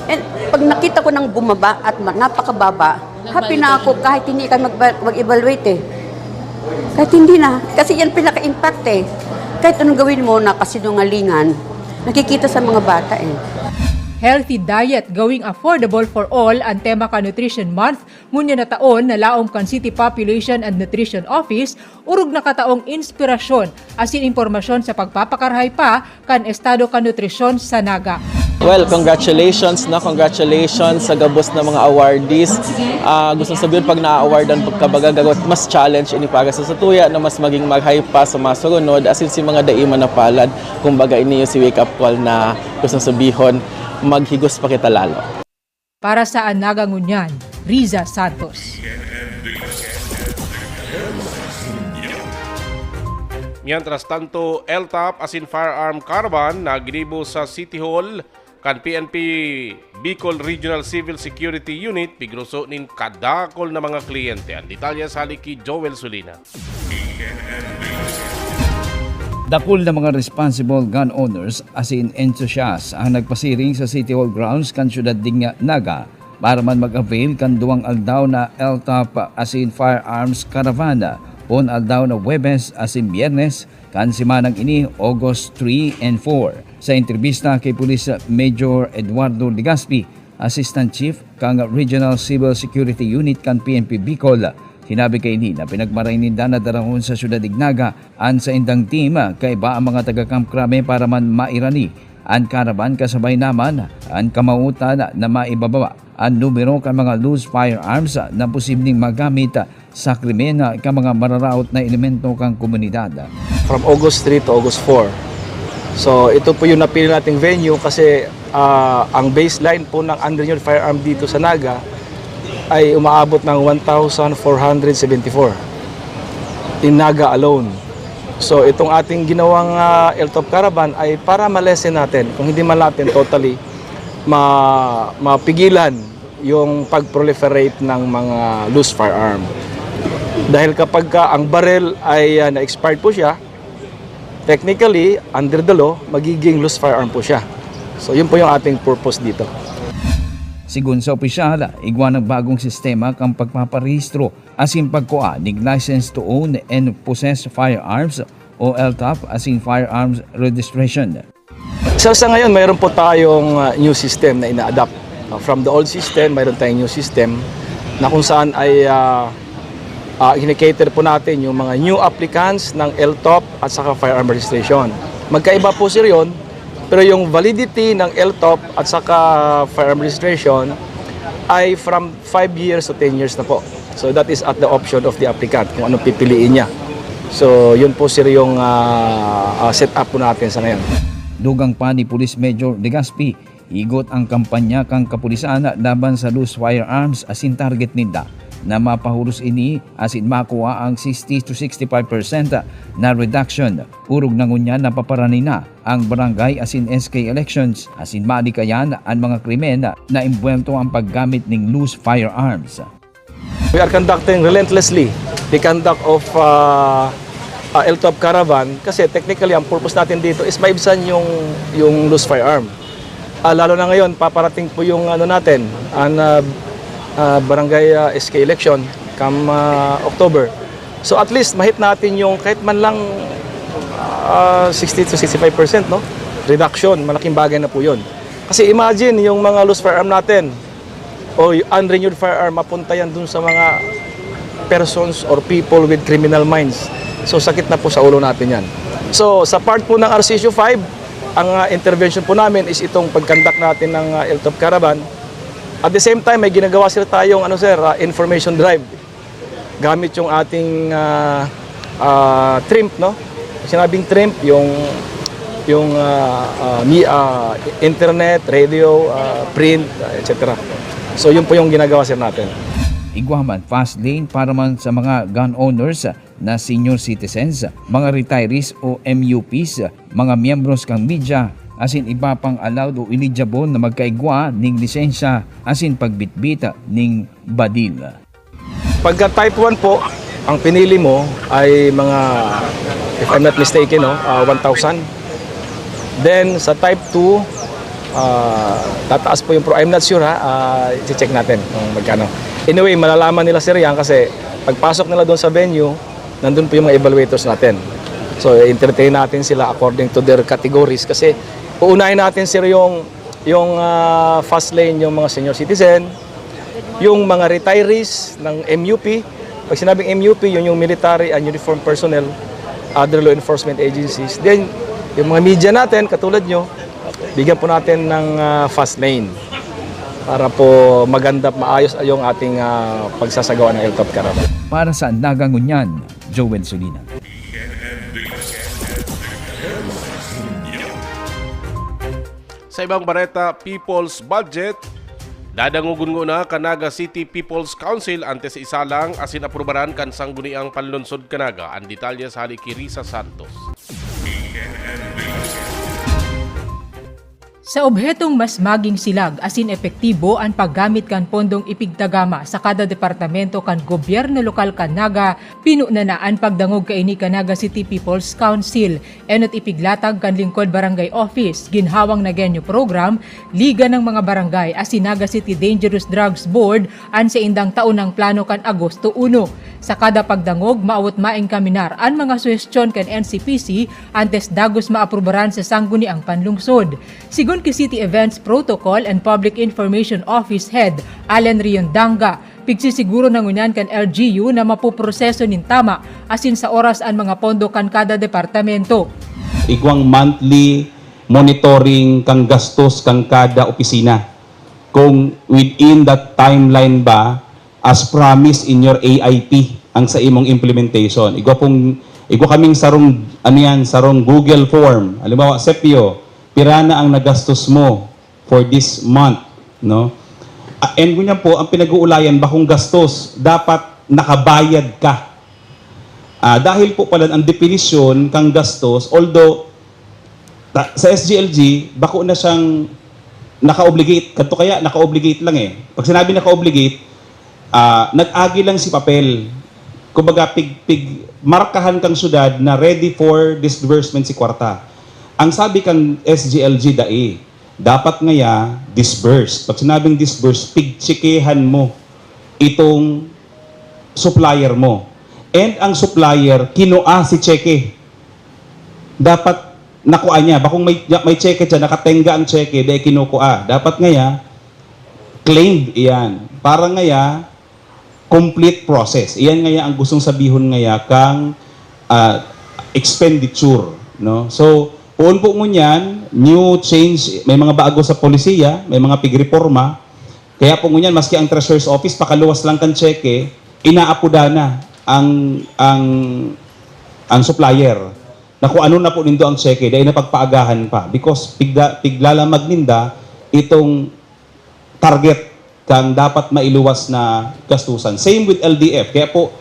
And pag nakita ko nang bumaba at ma- napakababa, happy na ako kahit hindi ka mag- mag-evaluate eh. Kahit hindi na, kasi yan pinaka-impact eh. Kahit anong gawin mo na kasinungalingan, nakikita sa mga bata eh. Healthy diet going affordable for all ang tema kan Nutrition Month ngunyan na taon na laom kan City Population and Nutrition Office, orog na kataong inspirasyon asin impormasyon sa pagpapakarahay pa kan estado kan nutrisyon sa Naga. Well, congratulations, no? Congratulations sa gabos na mga awardees. Ah, gusto sabihin, pag na-awardan pagkabaga, gagot, mas challenge ini para sa satuya na mas maging maghay pa sa mga surunod, asin si mga dai man napalad. Kumbaga, ini yung si wake up call na gusto sabihon, maghigos pa kita lalo. Para sa An Naga Ngunyan, Riza Santos. Mientras tanto, L T O P asin firearm caravan na ginibo sa City Hall kan P N P Bicol Regional Civil Security Unit, pigruso nin kadakol na mga kliyente. Ang detalye sa hali ki Joel Sulina. Dakul na mga responsible gun owners asin enthusiasts ang nagpasiring sa City Hall grounds kan siyudad digna Naga para man mag-avail kan duwang aldaw na L T O P asin firearms caravan pon aldaw na Huwebes asin Biyernes kan semanang ini, August three and four. Sa entrebista ki Police Major Eduardo Legaspi, Assistant Chief kan Regional Civil Security Unit kan P N P Bicol, sinabi kaini na pinagmaray ninda na darahon sa siyudad Dignaga an saindang team kaiba ang mga taga Camp Crame para man mairani an caravan kasabay naman an kamautan na maibababa an numero kan mga loose firearms na posibleng magamit sa krimen kan mga mararaot na elemento kan komunidad. From August three to August four. So ito po yung napili nating venue kasi uh, ang baseline po ng unrenewed firearm dito sa Naga ay umaabot ng one thousand four hundred seventy-four in Naga alone. So itong ating ginawang uh, L T O P caravan ay para ma-lessen natin, kung hindi man natin totally ma mapigilan yung pag-proliferate ng mga loose firearm. Dahil kapag ka ang barrel ay uh, na-expired po siya, technically, under the law, magiging loose firearm po siya. So yun po yung ating purpose dito. Sigun sa opisyal, igwa ng bagong sistema kan pagpaparehistro asin pagkua nin license to own and possess firearms o L T O P asin firearms registration. So sa ngayon, mayroon po tayong uh, new system na ina-adapt. From the old system, mayroon tayong new system na kung saan ay, ah, ah, kine-cater po natin yung mga new applicants ng L T O P at saka firearm registration. Magkaiba po, sir, yun, pero yung validity ng L T O P at saka firearm registration ay from five years to ten years na po. So that is at the option of the applicant kung anong pipiliin niya. So yun po, sir, yung, ah, ah, setup po natin sa ngayon. Dugang pa ni Police Major Legaspi, higot ang kampanya kan kapulisan laban sa loose firearms asin target ninda na mapahuros ini asin makuha ang sixty to sixty-five percent na reduction. Orog na ngunyan napaparani na ang barangay asin S K elections asin malikayan an mga krimen na imbwelto ang paggamit ning loose firearms. We are conducting relentlessly the conduct of, ah, ah, L T O P caravan kasi technically ang purpose natin dito is maibsan yung, yung loose firearm. Ah, lalo na ngayon, paparating po yung ano natin, ang, ah, ah, barangay, ah, S K election come, ah, October. So at least ma-hit natin yung kahit man lang, ah, sixty to sixty-five percent, no? Reduction, malaking bagay na po yun. Kasi imagine yung mga loose firearm natin, o y- unrenewed firearm, mapunta yan dun sa mga persons or people with criminal minds. So sakit na po sa ulo natin yan. So sa part po ng R C S U five, ang, ah, intervention po namin is itong pag-conduct natin ng, ah, L T O P caravan. At the same time, may ginagawa, sir, tayong ano, sir, ah, information drive gamit yung ating, ah, ah, TRIMP, no? Sinabing TRIMP, yung, yung, ah, ah, mi- ah, internet, radio, ah, print, ah, et cetera. So yun po yung ginagawa, sir, natin. Igwa man fast lane para man sa mga gun owners na senior citizens, mga retirees o M U Ps, mga miyembros kan media, asin iba pang allowed o eligible na magkaigwa ning lisensya asin pagbitbit ning badil. Pagka type one po, ang pinili mo ay mga, if I'm not mistaken, no, ah, one thousand. Then sa type two, ah, tataas po yung pro-, I'm not sure, ha, ah, i-check natin kung magkano. Anyway, malalaman nila, sir, yan kasi pagpasok nila doon sa venue, nandun po yung mga evaluators natin. So entertain natin sila according to their categories kasi uunahin natin, sir, yung, yung, ah, fast lane, yung mga senior citizen, yung mga retirees ng M U P. Pag sinabing M U P, yun yung military, ununiformed personnel, other law enforcement agencies. Then yung mga media natin, katulad nyo, bigyan po natin ng, ah, fast lane para po maganda at maayos yung ating, ah, pagsasagawa ng L T O P caravan. Para sa Naga Ngunyan, Joel Solina. Sa ibang bareta, People's Budget, dadangogon nguna kan Naga City People's Council antes isalang asin aprubaran kan Sangguniang Panlunsod kan Naga. An detalye sa hali ki Risa Santos. Sa obhetong mas maging silag asin epektibo an paggamit kan pondong ipigtagama sa kada departamento kan gobyerno lokal kan Naga, pinuna na an pagdangog kaini kan Naga City People's Council. Enot ipiglatag kan Lingkod Barangay Office, Ginhawang Nagueño Program, Liga ng mga Barangay asin Naga City Dangerous Drugs Board an saindang taonang plano kan Agosto uno. Sa kada pagdangog, maawot maengkaminar an mga suhestyon kan N C P C antes dagos maaprubaran sa Sangguniang Panlungsod. Sigon ki City Events Protocol and Public Information Office Head Allen Riondanga, pigsisiguro na ngunyan kan L G U na mapoproseso nin tama asin sa oras an mga pondo kan kada departamento. Igwang monthly monitoring kan gastos kan kada opisina. Kung within that timeline ba, as promised in your A I P, ang sa imong implementation. Igwa pong, igwa kaming sarong, ano yan, sarong Google form. Halimbawa, Sepio, pira na ang nagastos mo for this month, no? Ah, and ngunyan po, ang pinag-uulayan, bakong gastos, dapat nakabayad ka. Ah, dahil po pala ang definisyon kang gastos, although ta, sa S G L G, bako na siyang naka-obligate. Kadto kaya, naka-obligate lang eh. Pag sinabi naka-obligate, ah, nag-agi lang si papel. Kumbaga, pig, pig, markahan kang syudad na ready for disbursement si kwarta. Ang sabi kang S G L G dai, dapat ngaya disburse. Pag sinabing disburse, pigtsekehan mo itong supplier mo. And ang supplier, kinua si tseke. Dapat nakua niya. Bakong may, may tseke siya, nakatenga ang tseke, dahil kinukua. Dapat ngaya, claimed iyan. Para ngaya, complete process. Iyan ngaya ang gustong sabihon ngaya kang, ah, expenditure, no? So, poon po ngunyan, new change, may mga bago sa polisiya, may mga pigreporma. Kaya po ngunyan, maski ang Treasurer's Office, pakaluwas lang kan tseke, inaapoda na ang, ang, ang supplier na kung ano na po nindo ang tseke, dai na pagpaagahan pa. Because pigla-, piglalamag ninda itong target kang dapat mailuwas na gastusan. Same with L D F. Kaya po,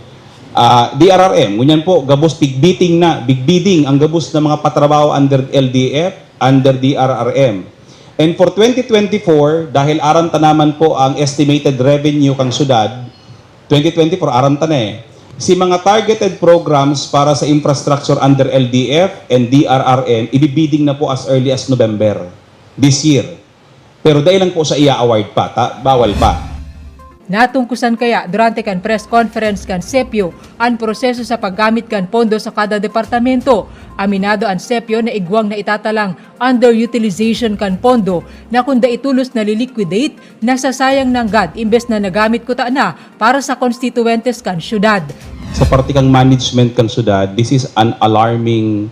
ah, D R R M, ngunyan po, gabos big bidding na, big bidding ang gabos na mga patrabaho under L D F, under D R R M. And for twenty twenty-four, dahil aram ta naman po ang estimated revenue kang syudad, twenty twenty-four, aram ta na eh. Si mga targeted programs para sa infrastructure under L D F and D R R M, ibibidding na po as early as November this year. Pero dai lang po sa iya award pa, ta, bawal pa. Natungkusan kaya durante kan press conference kan SEPIO an proseso sa paggamit kan pondo sa kada departamento. Aminado an SEPIO na igwang na itatalang underutilization kan pondo na kung dai tolos na liliquidate, nasasayang nanggad imbes na nagamit kutana para sa konstituwentes kan syudad. Sa parte kang management kan syudad, this is an alarming,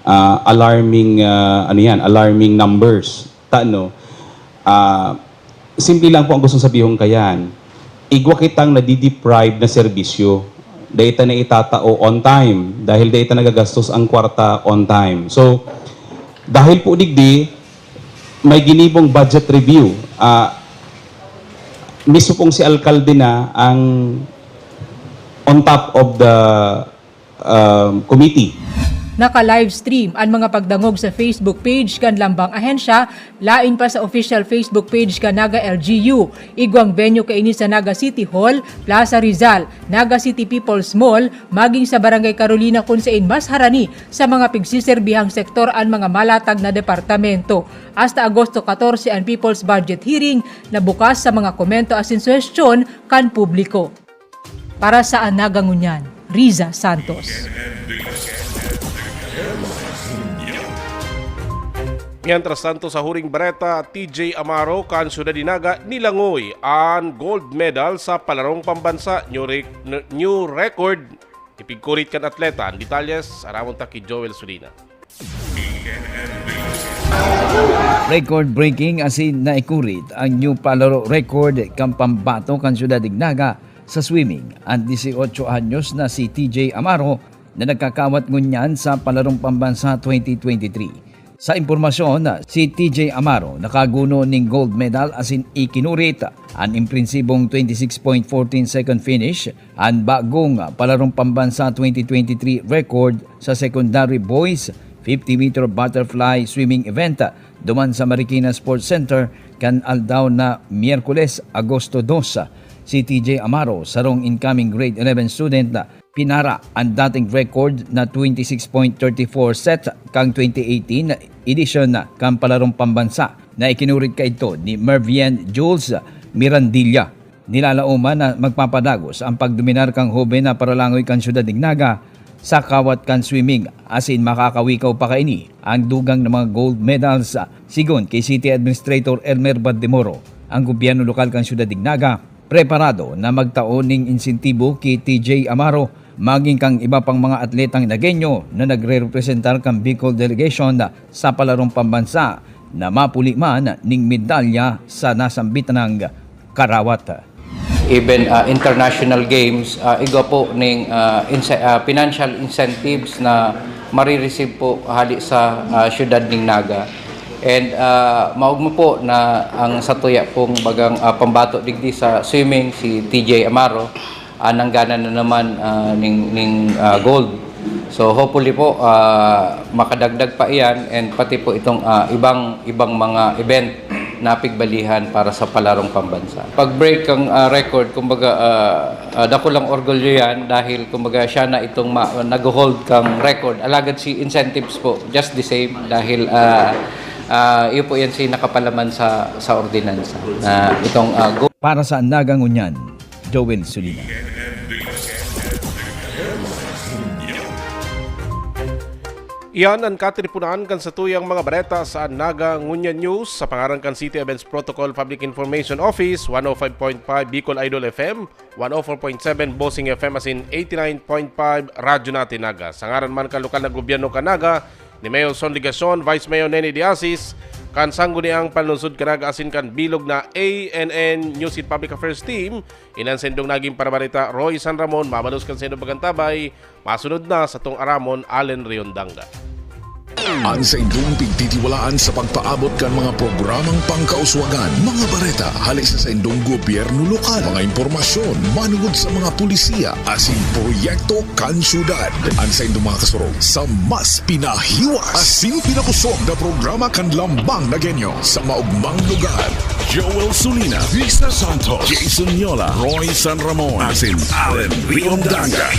ah, alarming, ah, ano yan, alarming numbers. Tano, ah, simple lang po ang gustong sabihon kayan. Igwa kitang nadideprive na serbisyo. Dai ta na itatao on time dahil dai ta nagagastos ang kwarta on time. So, dahil po digdi, may ginibong budget review. Ah, mismo pong si alkalde na ang on top of the um, committee. Naka-livestream an mga pagdangog sa Facebook page kan Lambang Ahensya, lain pa sa official Facebook page kan Naga L G U. Igwang venue kaini sa Naga City Hall, Plaza Rizal, Naga City People's Mall, maging sa Barangay Carolina kun sain mas harani sa mga pigsiserbihang sektor an mga malatag na departamento. Hasta Agosto catorce an People's Budget Hearing na bukas sa mga komento asin suhestyon kan publiko. Para sa Anaga ngunyan, Riza Santos. Mientras tanto, sa huring bareta, T J Amaro kan Syudad nin Naga nilangoy an gold medal sa palarong pambansa, new, rec- new record. Ipigkurit kan atleta. Ang detalyes, aramon ta ki Joel Sulina. Record-breaking asin naikurit ang new palaro record kan pambato kan Syudad nin Naga sa swimming. An dieciocho anyos na si T J Amaro na nagkakawat ngunyan sa Palarong Pambansa twenty twenty-three. Sa impormasyon, si T J Amaro nakaguno nin gold medal asin ikinurit an imprensibong twenty-six point fourteen second finish, an bagong Palarong Pambansa twenty twenty-three record sa secondary boys fifty meter butterfly swimming event duman sa Marikina Sports Center kan aldaw na Miyerkules, Agosto dos. Si T J Amaro, sarong incoming grade eleven student, pinara an dating record na twenty-six point thirty-four set kan twenty eighteen edition kan Palarong Pambansa na ikinurit kaidto ni Mervien Jules Mirandilla. Nilalaoman na magpapadagos ang pagdominar kan hoben na paralangoy kan Syudad nin Naga sa kawat kan swimming, asin makakawikaw pa kaini ang dugang na mga gold medals. Sigon ki City Administrator Elmer Bademoro, ang gobyerno lokal kan Syudad nin Naga preparado na magtao nin insentibo ki T J Amaro, magin kan iba pang mga atletang Nagueño na nagrerepresentar kan Bicol Delegation sa Palarong Pambansa na mapuli man nin medalya sa nasambit nang karawat. Even uh, international games, uh, igwa po ning uh, inse- uh, financial incentives na marireceive po hali sa uh, siyudad ning Naga. And uh, maugma po na ang satuya pong bagang uh, pambato digdi sa swimming, si T J Amaro, uh, nangganan na naman uh, ning, ning uh, gold. So hopefully po uh, makadagdag pa iyan and pati po itong uh, ibang ibang mga event na pigbalihan para sa palarong pambansa. Pag-break kang uh, record, kumbaga uh, uh, dakulang orgulyo yan dahil kumbaga siya na itong ma- nag-hold kang record. Alagad si incentives po, just the same dahil uh, uh, iyo po yan si nakapalaman sa sa ordinansa na itong uh, go- Para sa Naga ngunyan, Joel Sulina. Iyan an katiriponan kan satuyang mga bareta sa Naga Ngunyan News sa pangaran kan City Events Protocol Public Information Office, one oh five point five Bicol Idol F M, one oh four point seven Bossing F M asin eighty-nine point five Radyo Natin Naga. Sa ngaran man kan lokal na gobyerno kan Naga, ni Mayor Son Legacion, Vice Mayor Nene de Asis, kan Sangguniang Panlungsod kan Naga asin kan bilog na A N N News and Public Affairs Team, iyan an saindong naging parabareta, Roy San Ramon, mabalos kan saindong pagkantabay, masunod na satong aramon, Allen Riondanga. An saindong pigtitiwalaan sa pagpaabot kan mga programang pangkauswagan, mga bareta hale sa saindong gobyerno lokal, mga impormasyon manungod sa mga pulisiya asin proyekto kan syudad. An saindong mga kasurog sa mas pinahiwas asin pinakosog na programa kan Lambang Nagueño sa maogmang lugar. Joel Sulina, Risa Santos, Jason Yola, Roy San Ramon, asin Allen Riondanga.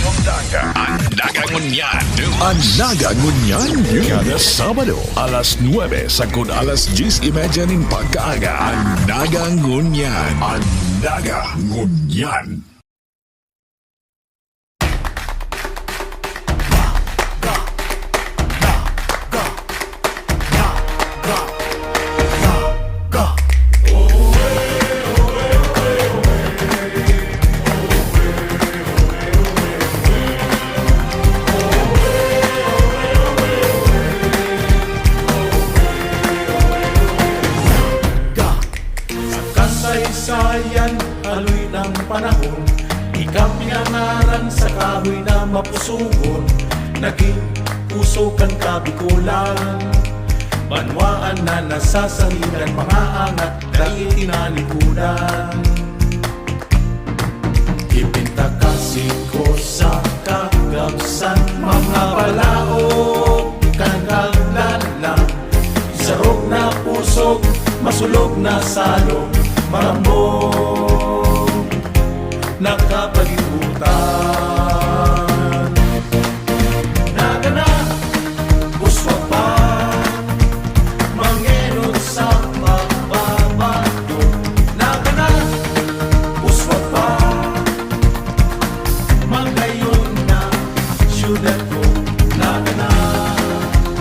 An Naga Ngunyan. An Naga Ngunyan. Kada Sabado, alas nuebe sagkod alas dyes y media nin pagkaaga. An Naga Ngunyan. An Naga Ngunyan. Sa kasaysayan, haloy ng panahon, ika pinangaran sa kahoy na mapusugon, naging puso kan Kabikolan. Banwaan na nasasangigan, mga angat dai tinalikudan. Ipintakasi ko sa kagabsan, mga balaog kan kaglalang. Sarog na pusog, masulog na salog, marambong na kapalibutan. Nagana, uswag pa, mangenot sa pagbabago. Nagana, uswag pa, magayon na syudad ko. Nagana,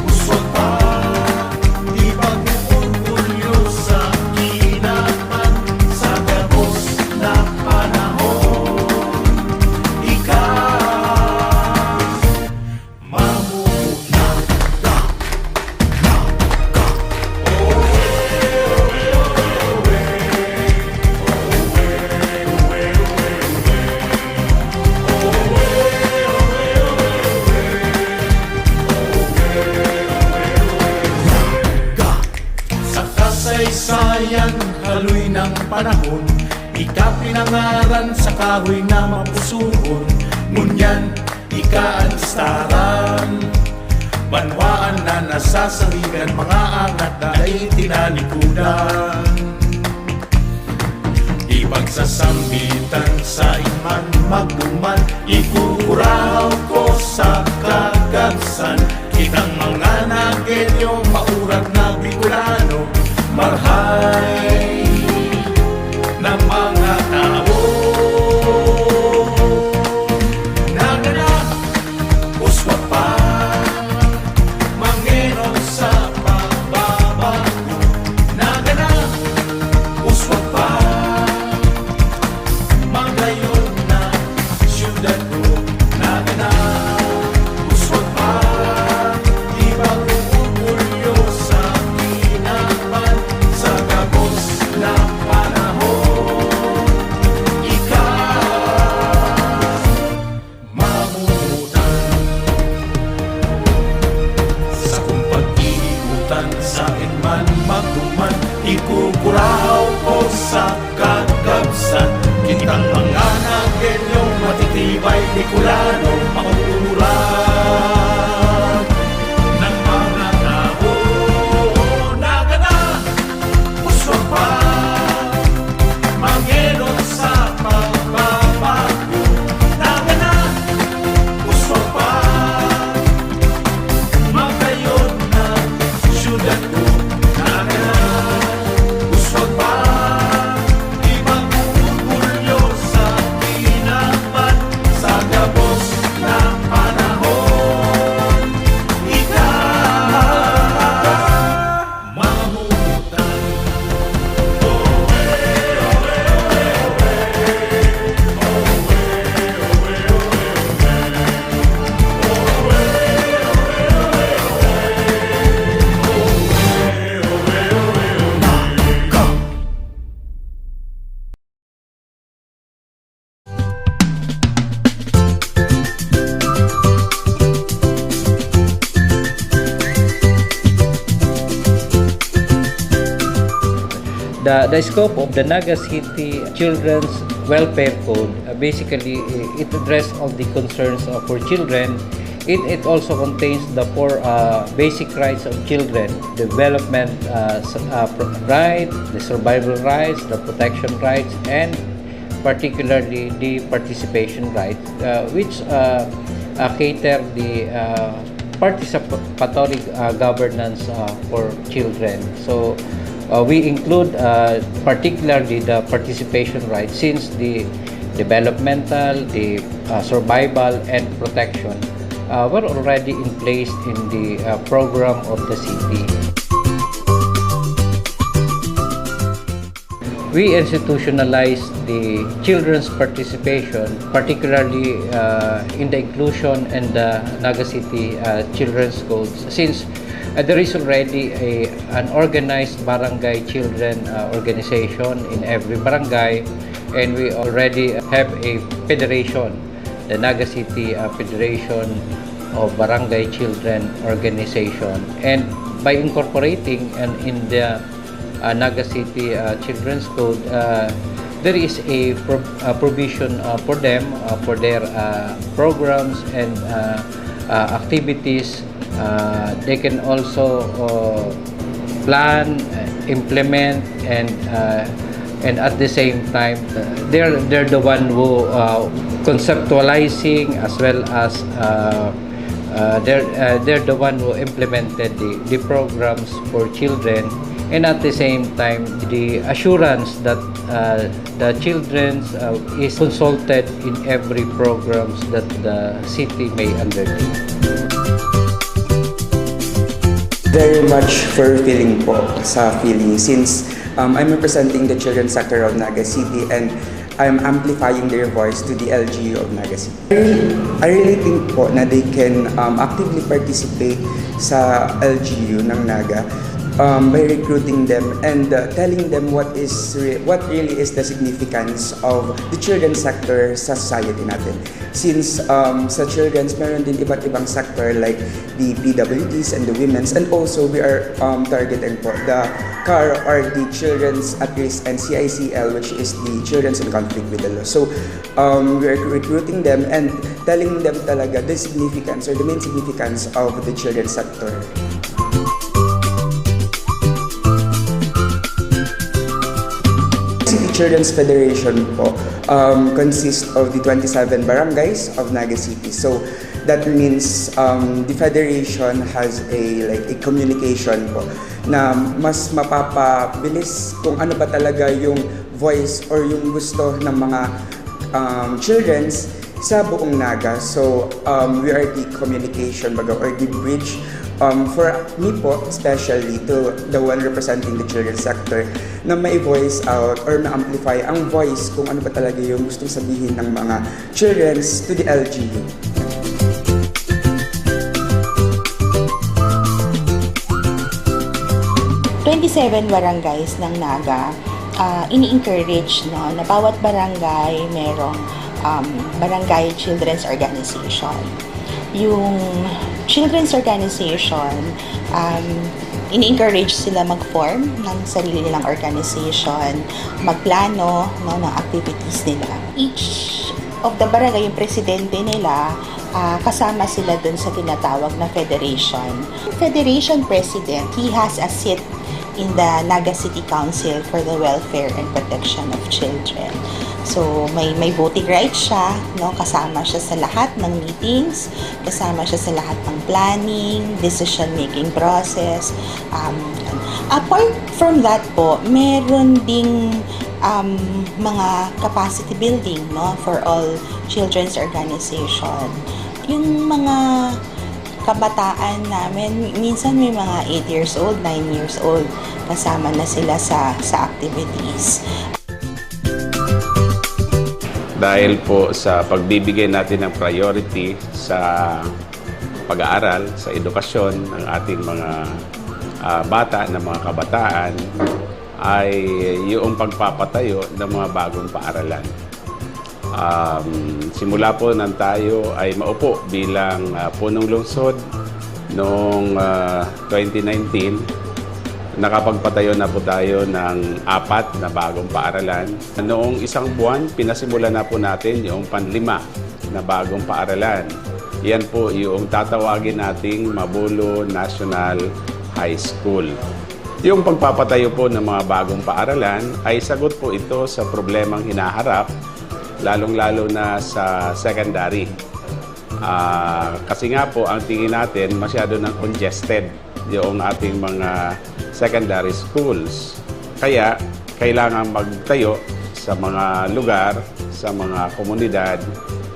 uswag pa, ipag-orgulyo sa kinaban sa gabos na panahon. Ika, mamuhunan ka. Sa kasaysayan, haloy ng panahon, ika pinangaran sa kahoy na mapusugon. Ngunyan, ika an staran. Banwaan na nasasangigan, mga angat na dai tinalikudan. Ipagsasambitan sa iman magduman, ikukurahaw ko sa kagabsan. Kitang mga Nagueño, maurat na Bicolano, marhay na mga tao. Nagana, uswag pa, mangenot sa pagbabago. Nagana, uswag pa, magayon na syudad ko. Nagana, uswag pa, ipag-orgulyo sa kinaban sa gabos na panahon. Ika, mamuhunan. Sakong pag-iigotan, saen man magduman, ikukurahaw ko sa kagabsan. Kitang mga Nagueño, matitibay, Bicolano, mauuran ng mga tao. Nagana, uswag pa, mangenot sa pagbabago. Nagana, uswag pa, magayon na syudad ko. Nagana, uswag pa, ipag-orgulyo sa kinaban sa gabos The, the scope of the Naga City Children's Welfare Code, uh, basically, i- it addresses all the concerns, uh, for children. It, it also contains the four, uh, basic rights of children: development, uh, s- uh, pr- right, the survival rights, the protection rights, and particularly the participation rights, uh, which, uh, uh, cater the, uh, participatory, uh, governance, uh, for children. So, uh, we include, uh, particularly the participation rights, since the developmental, the, uh, survival, and protection, uh, were already in place in the, uh, program of the city. We institutionalized the children's participation, particularly, uh, in the inclusion and the Naga City, uh, Children's Codes, since, uh, there is already a, an organized barangay children, uh, organization in every barangay, and we already have a federation, the Naga City, uh, Federation of Barangay Children Organization. And by incorporating and in the, uh, Naga City, uh, Children's Code, uh, there is a pro- uh, provision, uh, for them, uh, for their, uh, programs and, uh, uh, activities. Uh, they can also, uh, plan, uh, implement, and, uh, and at the same time, uh, they're they're the one who, uh, conceptualizing, as well as, uh, uh, they're uh, they're the one who implemented the, the programs for children, and at the same time, the assurance that, uh, the children, uh, is consulted in every programs that the city may undertake. Very much fulfilling po sa feeling, since um, I'm representing the children's sector of Naga City, and I'm amplifying their voice to the L G U of Naga City. I really think po na they can um, actively participate sa L G U ng Naga, um, by recruiting them and uh, telling them what is re- what really is the significance of the children's sector sa society natin. Since um, sa children's, meron din iba't ibang sector like the P W Ds and the women's, and also we are um, targeting po the CAR or the children's at risk, and C I C L, which is the children's in conflict with the law. So um, we are recruiting them and telling them talaga the significance or the main significance of the children's sector. City Children's Federation po um, consists of the twenty-seven barangays of Naga City. So that means um, the federation has a like a communication po na mas mapapabilis kung ano ba talaga yung voice or yung gusto ng mga um, children's sa buong Naga. So um, we are the communication baga or the bridge um, for me po, especially to the one representing the children's sector, na ma-voice out or ma-amplify ang voice kung ano ba talaga yung gustong sabihin ng mga children's to the L G U. Twenty-seven barangays ng Naga, ah, ini-encourage, no, na bawat barangay merong um, barangay children's organization. Yung children's organization, um, ini-encourage sila mag-form ng sarili nilang organization, magplano, no, ng activities nila. Each of the barangay, yung presidente nila, ah, kasama sila dun sa tinatawag na federation. Federation president, he has a seat in the Naga City Council for the Welfare and Protection of Children. So may may voting rights siya, no, kasama siya sa lahat ng meetings, kasama siya sa lahat ng planning, decision making process. Um, apart from that po, meron ding um, mga capacity building, no, for all children's organization. Yung mga kabataan namin, minsan may mga eight years old, nine years old, kasama na sila sa sa activities. Dahil po sa pagbibigay natin ng priority sa pag-aaral, sa edukasyon ng ating mga ah, bata, ng mga kabataan, ay yung pagpapatayo ng mga bagong paaralan. Um, simula po nang tayo ay maupo bilang ah, punong lungsod noong ah, twenty nineteen, Nakapagpatayo na po tayo ng apat na bagong paaralan. Noong isang buwan, pinasimulan na po natin yung panlima na bagong paaralan. Yan po yung tatawagin nating Mabolo National High School. Yung pagpapatayo po ng mga bagong paaralan ay sagot po ito sa problemang hinaharap, lalong-lalo na sa secondary. Ah, kasi nga po, ang tingin natin, masyado nang congested yung ating mga secondary schools. Kaya, kailangan magtayo sa mga lugar, sa mga komunidad,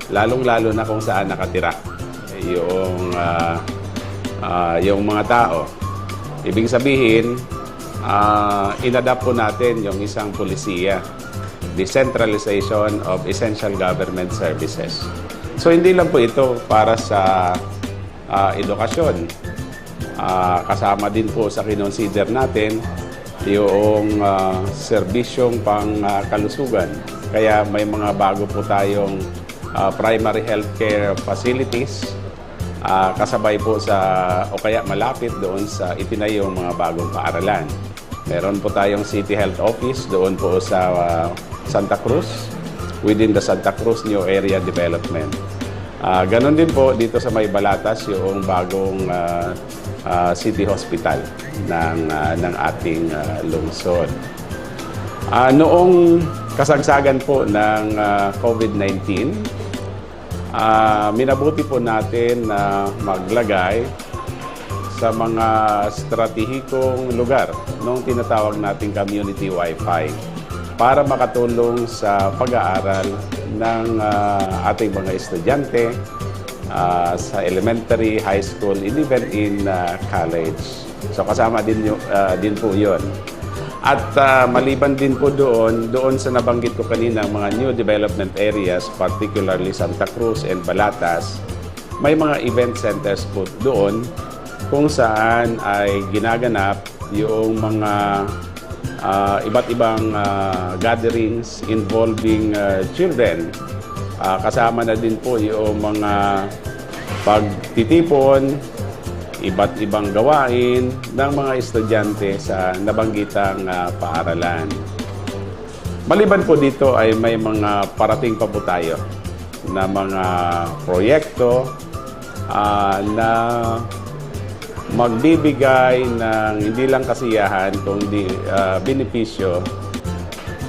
lalong-lalo na kung saan nakatira yung, ah, ah, yung mga tao. Ibig sabihin, ah, inadapt po natin yung isang polisiya, decentralization of essential government services. So, hindi lang po ito para sa, ah, edukasyon. Ah, kasama din po sa kinonsider natin yung, ah, serbisyong pang, ah, kalusugan. Kaya may mga bago po tayong, ah, primary healthcare facilities, ah, kasabay po sa, o kaya malapit doon sa itinayong mga bagong paaralan. Meron po tayong City Health Office doon po sa, ah, Santa Cruz, within the Santa Cruz New Area Development. Ah, ganun din po dito sa may Balatas, yung bagong, ah, ah, city hospital ng, ah, ng ating, ah, lungsod. Ah, noong kasagsagan po ng, ah, COVID nineteen, ah, minabuti po natin na maglagay sa mga estratehikong lugar nung tinatawag nating community Wi-Fi para makatulong sa pag-aaral ng, ah, ating mga estudyante, ah, sa elementary, high school, and even in, ah, college. So, kasama din, yu-, ah, din po yun. At, ah, maliban din po doon, doon sa nabanggit ko kanina, mga new development areas, particularly Santa Cruz and Balatas, may mga event centers po doon kung saan ay ginaganap yung mga, ah, iba't ibang, ah, gatherings involving, ah, children. Ah, kasama na din po yung mga pagtitipon, iba't ibang gawain ng mga estudyante sa nabanggitang, ah, paaralan. Maliban po dito ay may mga parating pa po tayo na mga proyekto, ah, na magbibigay ng hindi lang kasiyahan kundi, ah, benepisyo,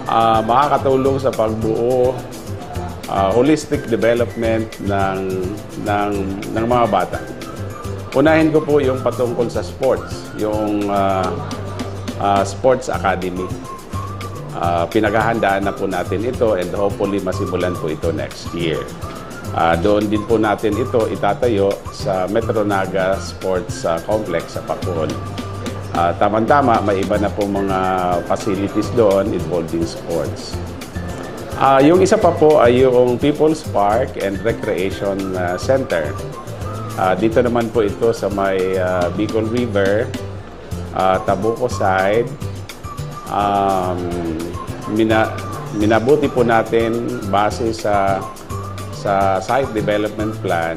ah, makakatulong sa pagbuo, ah, holistic development ng, ng, ng mga bata. Unahin ko po yung patungkol sa sports, yung, ah, ah, sports academy. Ah, pinaghahandaan na po natin ito and hopefully masimulan po ito next year. Ah, doon din po natin ito itatayo sa Metro Naga Sports, ah, Complex sa Pacol. Ah, tamang-tama, may iba na po mga facilities doon involving sports. Ah, yung isa pa po ay yung People's Park and Recreation, ah, Center. Ah, dito naman po ito sa may, ah, Bicol River, ah, Tabuco side. Um, mina-, minabuti po natin base sa, sa site development plan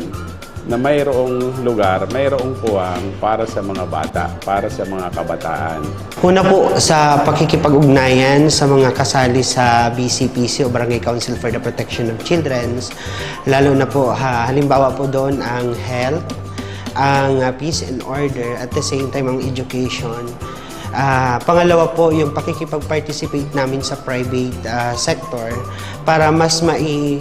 na mayroong lugar, mayroong puwang para sa mga bata, para sa mga kabataan. Una po, sa pakikipag-ugnayan sa mga kasali sa B C P C o Barangay Council for the Protection of Children's, lalo na po, ha, halimbawa po doon ang health, ang, ah, peace and order, at the same time ang education. Ah, pangalawa po, yung pakikipag-participate namin sa private, ah, sector para mas mai-,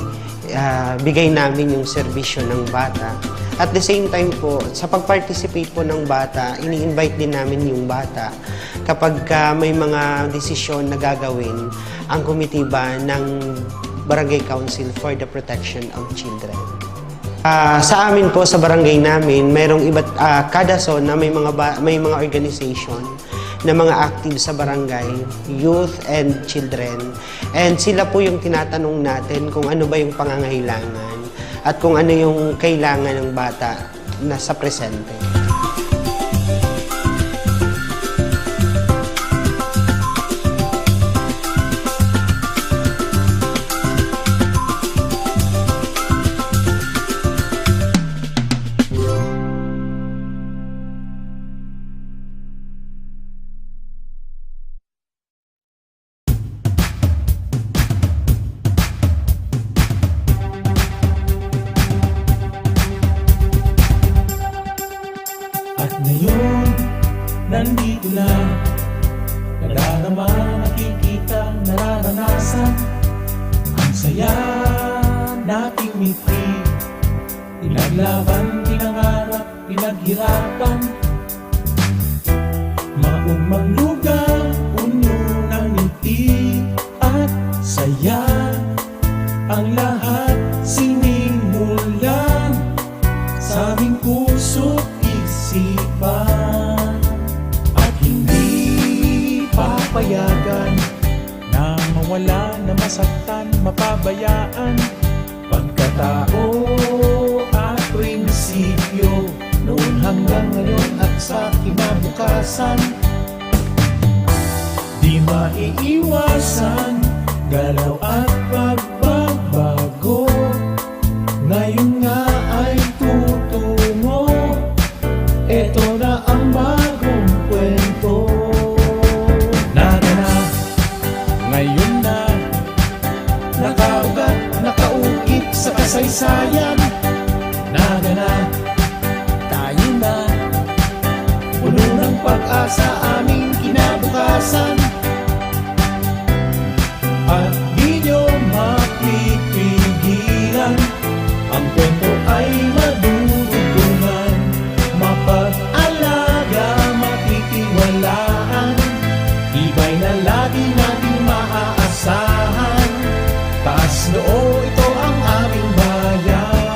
ah, bigay namin yung serbisyo ng bata. At the same time po, sa pag-participate po ng bata, ini-invite din namin yung bata kapag ka may mga desisyon na gagawin ang komitiba ng Barangay Council for the Protection of Children. Ah, sa amin po, sa barangay namin, mayroong iba't, ah, kada zone na may mga ba-, may mga organization na mga active sa barangay, youth and children. And sila po yung tinatanong natin kung ano ba yung pangangailangan at kung ano yung kailangan ng bata na sa presente. na nadarama, nakikita, nararanasan. Ang saya nating mitri, pinaglaban, pinangarap, pinaghirapan. Maugmang lugar, puno ng ngiti at saya. Ang lahat sinimulan sa aming puso't isipan. At hindi papayagan na mawala, na masaktan, mapabayaan. Pagkatao at prinsipyo, noon hanggang ngayon at sa kinabukasan. Di maiiwasan, galaw at pagbabago. Ngayon nga ay tutungo, eto na ang bagong kwento. Naga na, ngayon na, nakaugat, nakaukit sa kasaysayan. Naga na, tayo na, puno ng pag-asa aming kinabukasan. At di nyo mapipigilan, ang kwento ay madudugtungan. Mapag-alaga, matitiwalaan, tibay na lagi nating maaasahan. Taas noo, ito ang aming bayan.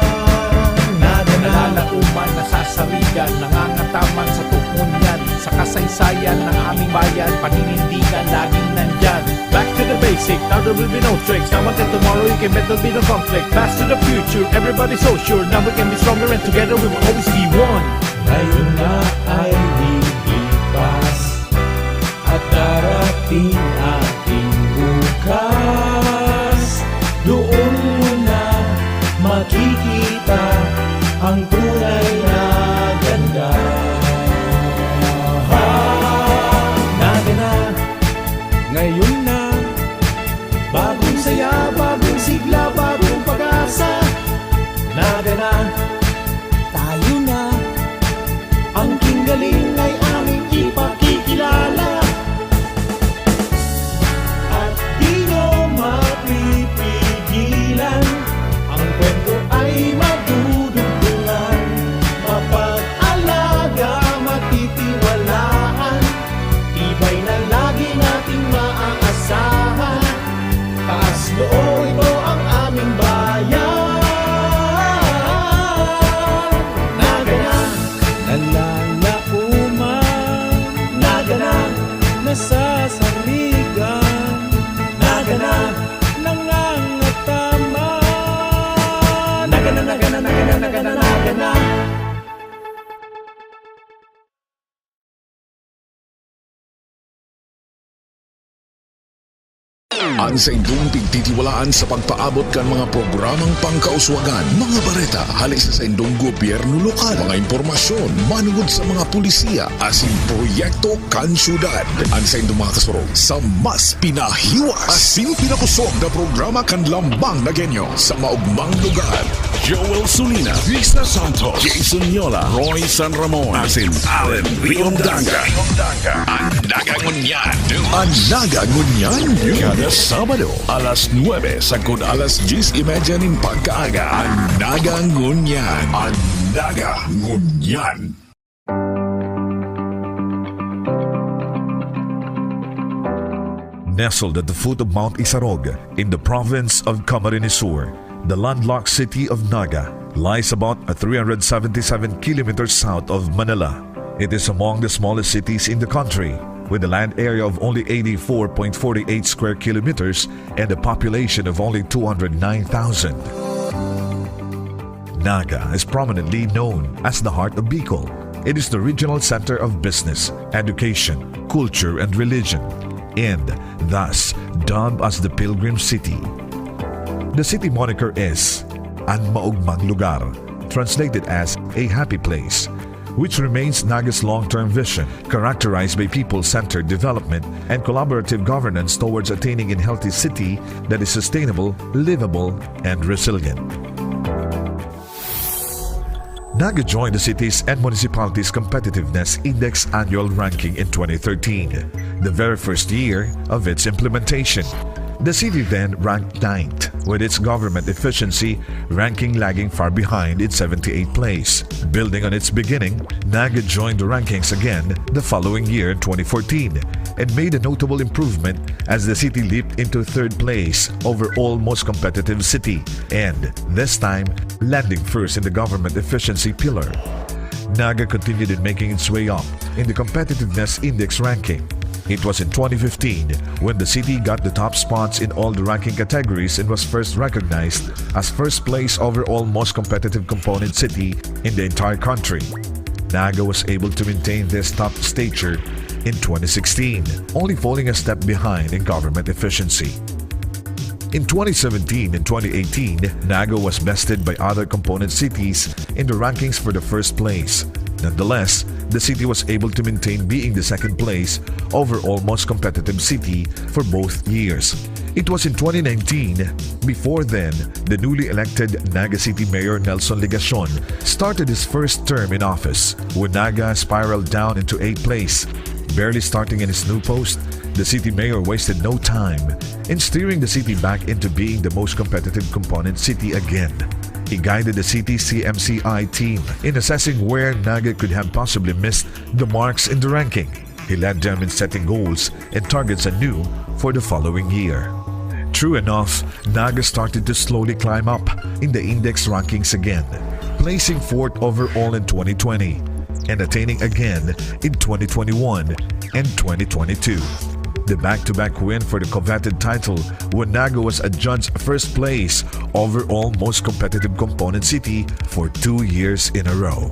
Naga na, nalalaoman, nasasarigan, nangangataman sa tukmon yan. Sa kasaysayan ng aming bayan, paninindigan, laging nandyan. Back to the basic, now there will be no tricks. Now until tomorrow, you can bet there'll be no conflict. Pass to the future, everybody so sure. Now we can be stronger and together we will always be one. Ngayon na ay lilipas at darating ating bukas. Doon mo na makikita ang tunay na ganda. Naga na, ngayon na, bagong saya, bagong sigla, bagong pag-asa. Naga na, tayo na, ang kinggaling ay aming ipakikilala. At di nyo mapipigilan, ang kwento ay madudugtungan. Mapag-alaga, matitiwalaan, tibay na lagi nating maaasahan. Taas noo, ito ang aming bayan. Naga na, nalalaoman. Naga na, nasasarigan. Naga na, nangangataman. Naga na, naga na, naga na, naga na, naga na. An saindong pigtitiwalaan sa pagpaabot kan mga programang pangkauswagan, mga bareta hali sa saindong gobyerno lokal, mga impormasyon manongod sa mga polisiya asin proyekto kan syudad. An saindong mga kasurog sa mas pinahiwas asin pinakosog na programa kan Lambang na Genyo sa maogmang lugar. Joel Sulina, Risa Santos, Jason Yola, Roy San Ramon, asin Allen Riondanga. An Naga Ngunyan. An Naga Ngunyan. Kada Sabado, alas nuebe sagkod alas dyes y media nin pagkaaga. An Naga Ngunyan. An Naga Ngunyan. Nestled at the foot of Mount Isarog, in the province of Camarines Sur, the landlocked city of Naga lies about three hundred seventy-seven kilometers south of Manila. It is among the smallest cities in the country, with a land area of only eighty-four point four eight square kilometers and a population of only two hundred nine thousand. Naga is prominently known as the heart of Bicol. It is the regional center of business, education, culture, and religion, and thus dubbed as the Pilgrim City. The city moniker is An Maogmang Lugar, translated as a happy place, which remains Naga's long-term vision, characterized by people-centered development and collaborative governance towards attaining a healthy city that is sustainable, livable, and resilient. Naga joined the Cities and Municipalities Competitiveness Index annual ranking in twenty thirteen, the very first year of its implementation. The city then ranked ninth, with its government efficiency ranking lagging far behind in seventy-eighth place. Building on its beginning, Naga joined the rankings again the following year in twenty fourteen and made a notable improvement as the city leaped into third place overall most competitive city and, this time, landing first in the government efficiency pillar. Naga continued in making its way up in the competitiveness index ranking. It was in twenty fifteen when the city got the top spots in all the ranking categories and was first recognized as first place overall most competitive component city in the entire country. Naga was able to maintain this top stature in twenty sixteen, only falling a step behind in government efficiency. In twenty seventeen and twenty eighteen, Naga was bested by other component cities in the rankings for the first place. Nonetheless, the city was able to maintain being the second place overall most competitive city for both years. It was in twenty nineteen, before then, the newly elected Naga City Mayor Nelson Legacion started his first term in office, when Naga spiraled down into eighth place. Barely starting in his new post, the city mayor wasted no time in steering the city back into being the most competitive component city again. He guided the city C M C I team in assessing where Naga could have possibly missed the marks in the ranking. He led them in setting goals and targets anew for the following year. True enough, Naga started to slowly climb up in the index rankings again, placing fourth overall in twenty twenty and attaining again in twenty twenty-one and twenty twenty-two. The back-to-back win for the coveted title, when Naga was adjudged first place overall most competitive component city for two years in a row.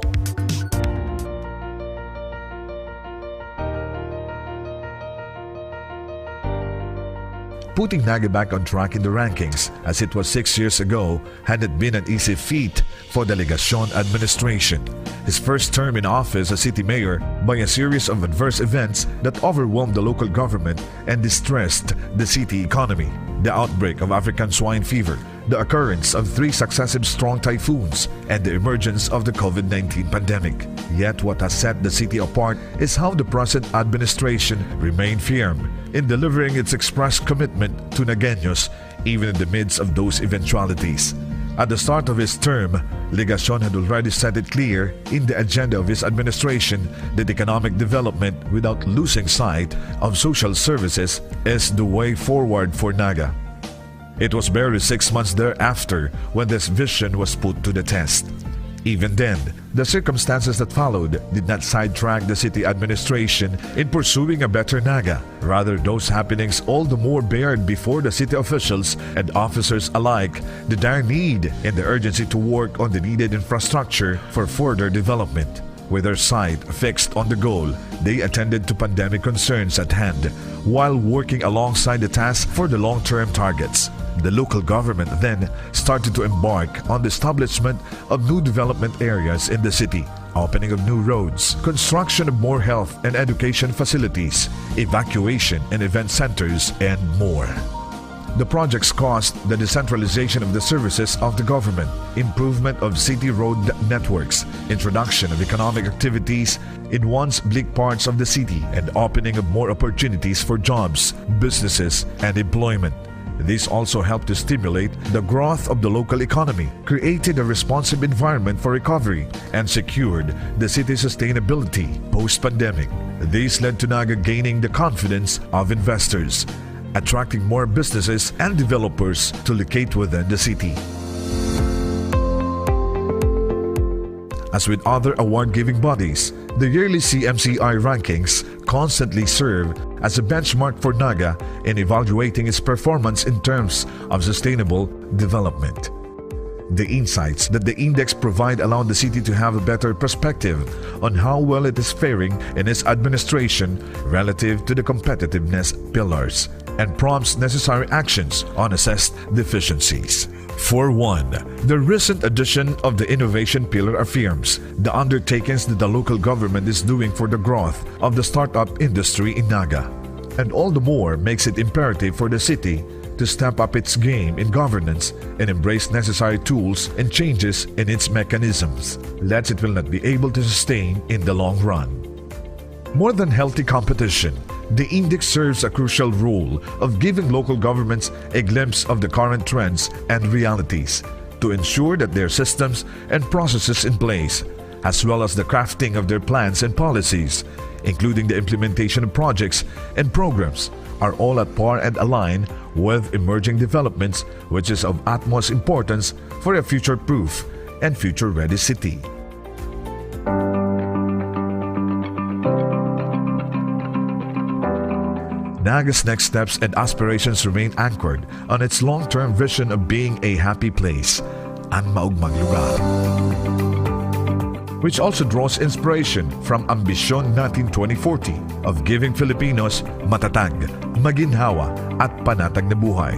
Putting Naga back on track in the rankings, as it was six years ago, had not been an easy feat for the Legacion administration. His first term in office as city mayor, by a series of adverse events that overwhelmed the local government and distressed the city economy, the outbreak of African swine fever, the occurrence of three successive strong typhoons, and the emergence of the COVID nineteen pandemic. Yet what has set the city apart is how the present administration remained firm in delivering its expressed commitment to Nagueños, even in the midst of those eventualities. At the start of his term, Legacion had already set it clear in the agenda of his administration that economic development without losing sight of social services is the way forward for Naga. It was barely six months thereafter when this vision was put to the test. Even then, the circumstances that followed did not sidetrack the city administration in pursuing a better Naga. Rather, those happenings all the more bared before the city officials and officers alike the dire need and the urgency to work on the needed infrastructure for further development. With their sight fixed on the goal, they attended to pandemic concerns at hand while working alongside the task for the long-term targets. The local government then started to embark on the establishment of new development areas in the city, opening of new roads, construction of more health and education facilities, evacuation and event centers, and more. The projects caused the decentralization of the services of the government, improvement of city road networks, introduction of economic activities in once bleak parts of the city, and opening of more opportunities for jobs, businesses, and employment. This also helped to stimulate the growth of the local economy, created a responsive environment for recovery, and secured the city's sustainability post-pandemic. This led to Naga gaining the confidence of investors, attracting more businesses and developers to locate within the city. As with other award-giving bodies, the yearly C M C I rankings constantly serve as a benchmark for Naga in evaluating its performance in terms of sustainable development. The insights that the index provide allow the city to have a better perspective on how well it is faring in its administration relative to the competitiveness pillars and prompts necessary actions on assessed deficiencies. For one, the recent addition of the innovation pillar affirms the undertakings that the local government is doing for the growth of the startup industry in Naga, and all the more makes it imperative for the city to step up its game in governance and embrace necessary tools and changes in its mechanisms, lest it will not be able to sustain in the long run. More than healthy competition, the index serves a crucial role of giving local governments a glimpse of the current trends and realities to ensure that their systems and processes in place, as well as the crafting of their plans and policies, including the implementation of projects and programs, are all at par and aligned with emerging developments, which is of utmost importance for a future-proof and future-ready city. Nagas' next steps and aspirations remain anchored on its long-term vision of being a happy place, an maugmang lugar, which also draws inspiration from Ambisyon Natin twenty forty of giving Filipinos matatag, maginhawa, at panatag na buhay.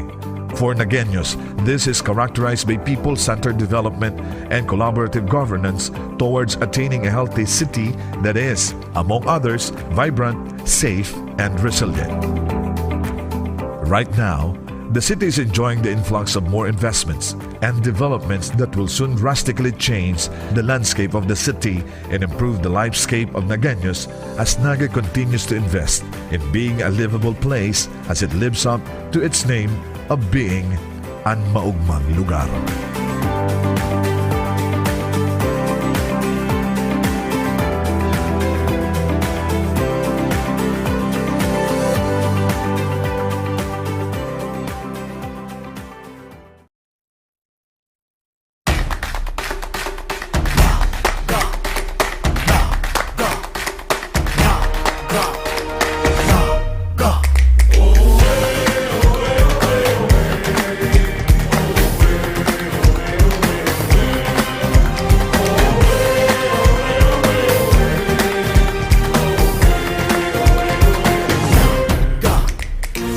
For Nagueños, this is characterized by people-centered development and collaborative governance towards attaining a healthy city that is, among others, vibrant, safe, and resilient. Right now, the city is enjoying the influx of more investments and developments that will soon drastically change the landscape of the city and improve the lifescape of Nagueños as Naga continues to invest in being a livable place as it lives up to its name of being an maugmang lugar.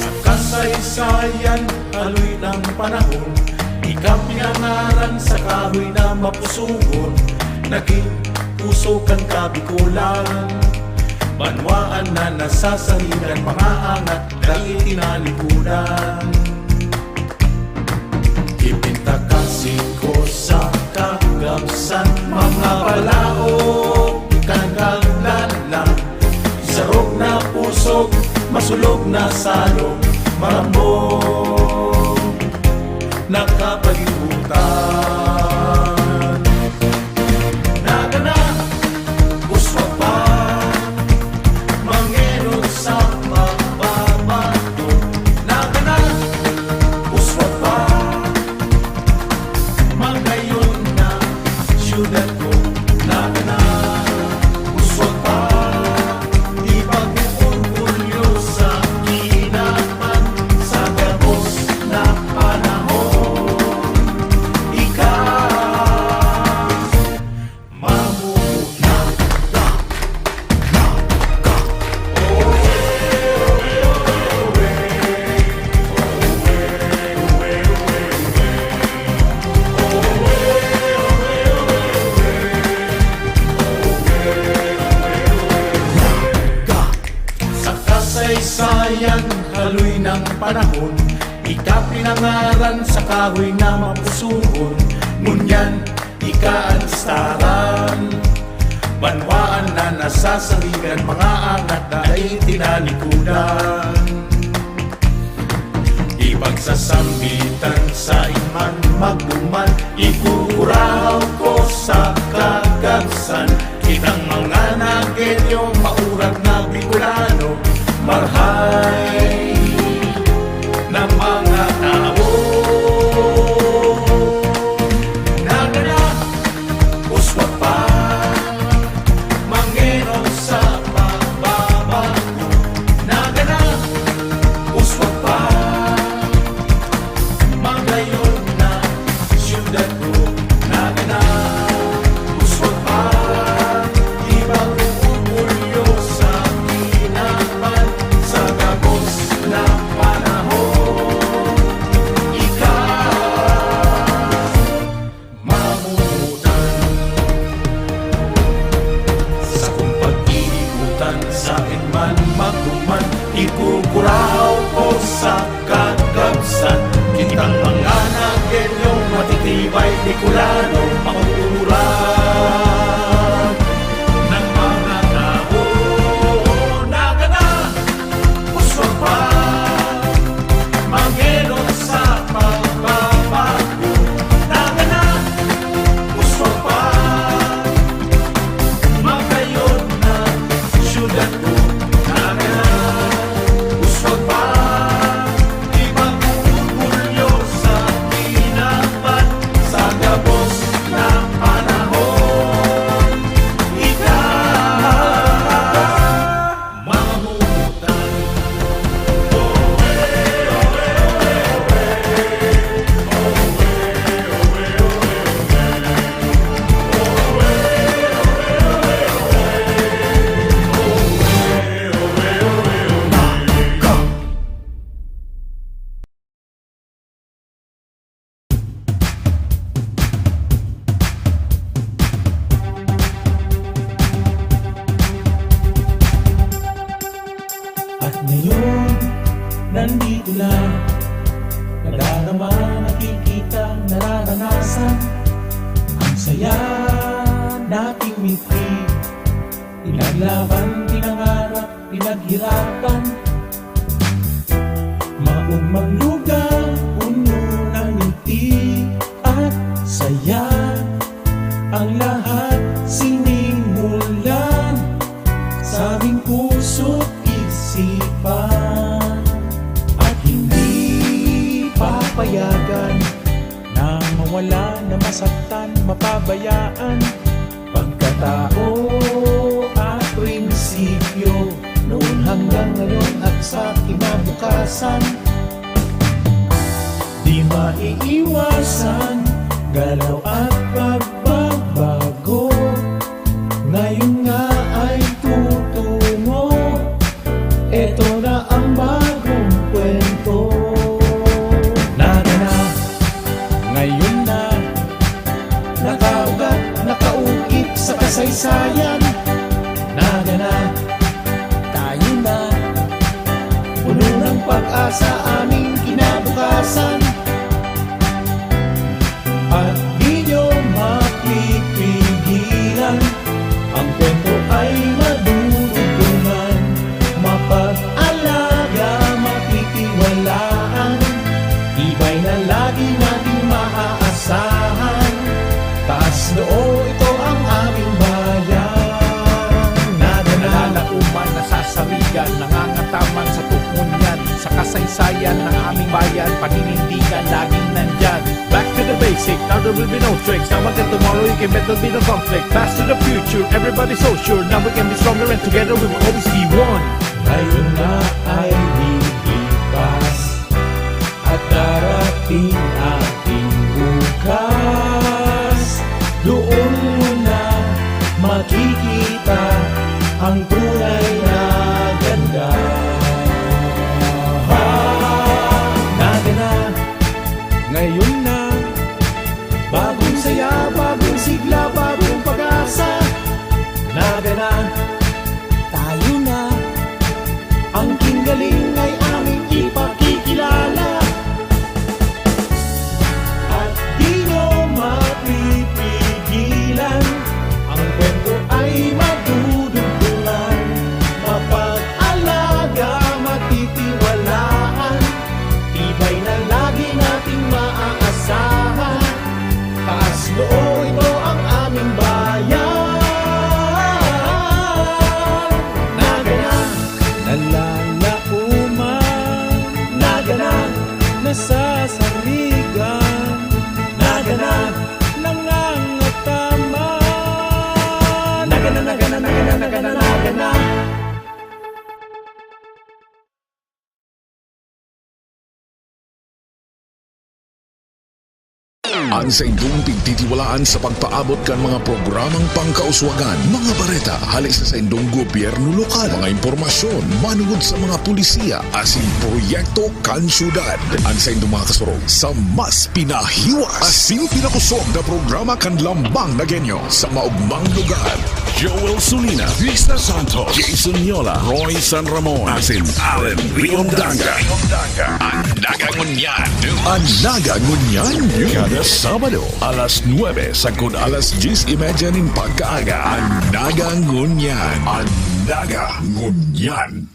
Sa kasaysayan, haloy ng panahon, ika pinangaran sa kahoy na mapusugon, naging pusog kan Kabikolan. Banwaan na nasasaligan, mga angat, dai tinalikudan. Ipinta kan singko sa kagabsan, mga palaog kan kaglalan. Sarog na pusog, masulog na salog, marambong na kapalibutan. Nagana, uswag pa, mangenon sa pagbabago. Nagana, uswag pa, magayon na syudad ko. Nagana, uswag pa, ipag-orgulyo sa kinaban sa gabos na panahon. Ika, mamumuhay. Sa kasaysayan, haloy ng panahon, ika pinangaran sa kahoy na mapusugon. Ngunyan, ika an listaran. Banwaan na nasasaligan, mga angat na dai tinalikudan. Ipagsasambitan sa iman magduman, ikukurahaw ko sa kagabsan. Kitang mga Nagueño, maurag na Bicolano, marhay na mga tao. Nagana, uswag pa, mangenon sa pagbabago. Nagana, uswag pa, magayon na syudad ko. Ang saya nating mitri, pinaglaban, pinangarap, pinaghirapan. Maogmang lugar, puno ng ngiti at saya. Ang lahat sinimulan sa aming puso't isipan. At hindi papayagan na mawala, na masaktan, mapabayaan. Pagkatao at prinsipyo, noon hanggang ngayon at sa kinabukasan. Di maiiwasan, galaw at pagbabago. Ngayon nga ay tutungo. Eto na ang bagong kwento. Nagana, ngayon na, nakaugat, nakaukit sa kasaysayan. Nagana, tayo na, puno ng pag-asa aming kinabukasan. At di nyo mapipigilan, ang kwento ay madudugtungan. Mapag-alaga, matitiwalaan, tibay na lagi nating maaasahan. Taas noo, ito ang aming bayan. Nagana, nalalaoman, nasasarigan, nangangataman sa tukmon yan. Sa kasaysayan ng aming bayan, paninindigan, laging nandyan. Back to the basic, now there will be no tricks. Now until tomorrow, you can bet there'll be no conflict. Pass to the future, everybody so sure. Now we can be stronger and together we will always be one. Ngayon na ay lilipas at darating ating bukas. Doon mo na makikita ang tunay na ganda. Ha, Nagana, ngayon na. Bagong saya, bagong sigla, bagong pag-asa. Nagana, tayo na. Ang kinggaling ay aming ipakikilala. At di nyo mapipigilan, ang kwento ay madudugtungan. Mapag-alaga, matitiwalaan, tibay na lagi nating maaasahan. Taas noo, ito ang aming bayan. Nagana, nalalaoman. Nagana, nasasarigan. Nagana, nangangataman. Nagana, nagana, nagana, nagana, nagana. An saindong pigtitiwalaan sa pagpaabot kan mga programang pangkauswagan, mga bareta hale sa saindong gobyerno lokal, mga impormasyon manungod sa mga pulisiya asin proyekto kan syudad. An saindong mga kasurog sa mas pinahiwas asin pinakosog na programa kan Lambang na Genyo sa maogmang lugar. Joel Sulina, Risa Santos, Jason Yola, Roy San Ramon, asin Allen Riondaga. An Naga Ngunyan News. An Naga Ngunyan News. Kada Sabado, alas nuebe sagkod alas dyes y media nin pagkaaga. An Naga Ngunyan. An Naga Ngunyan.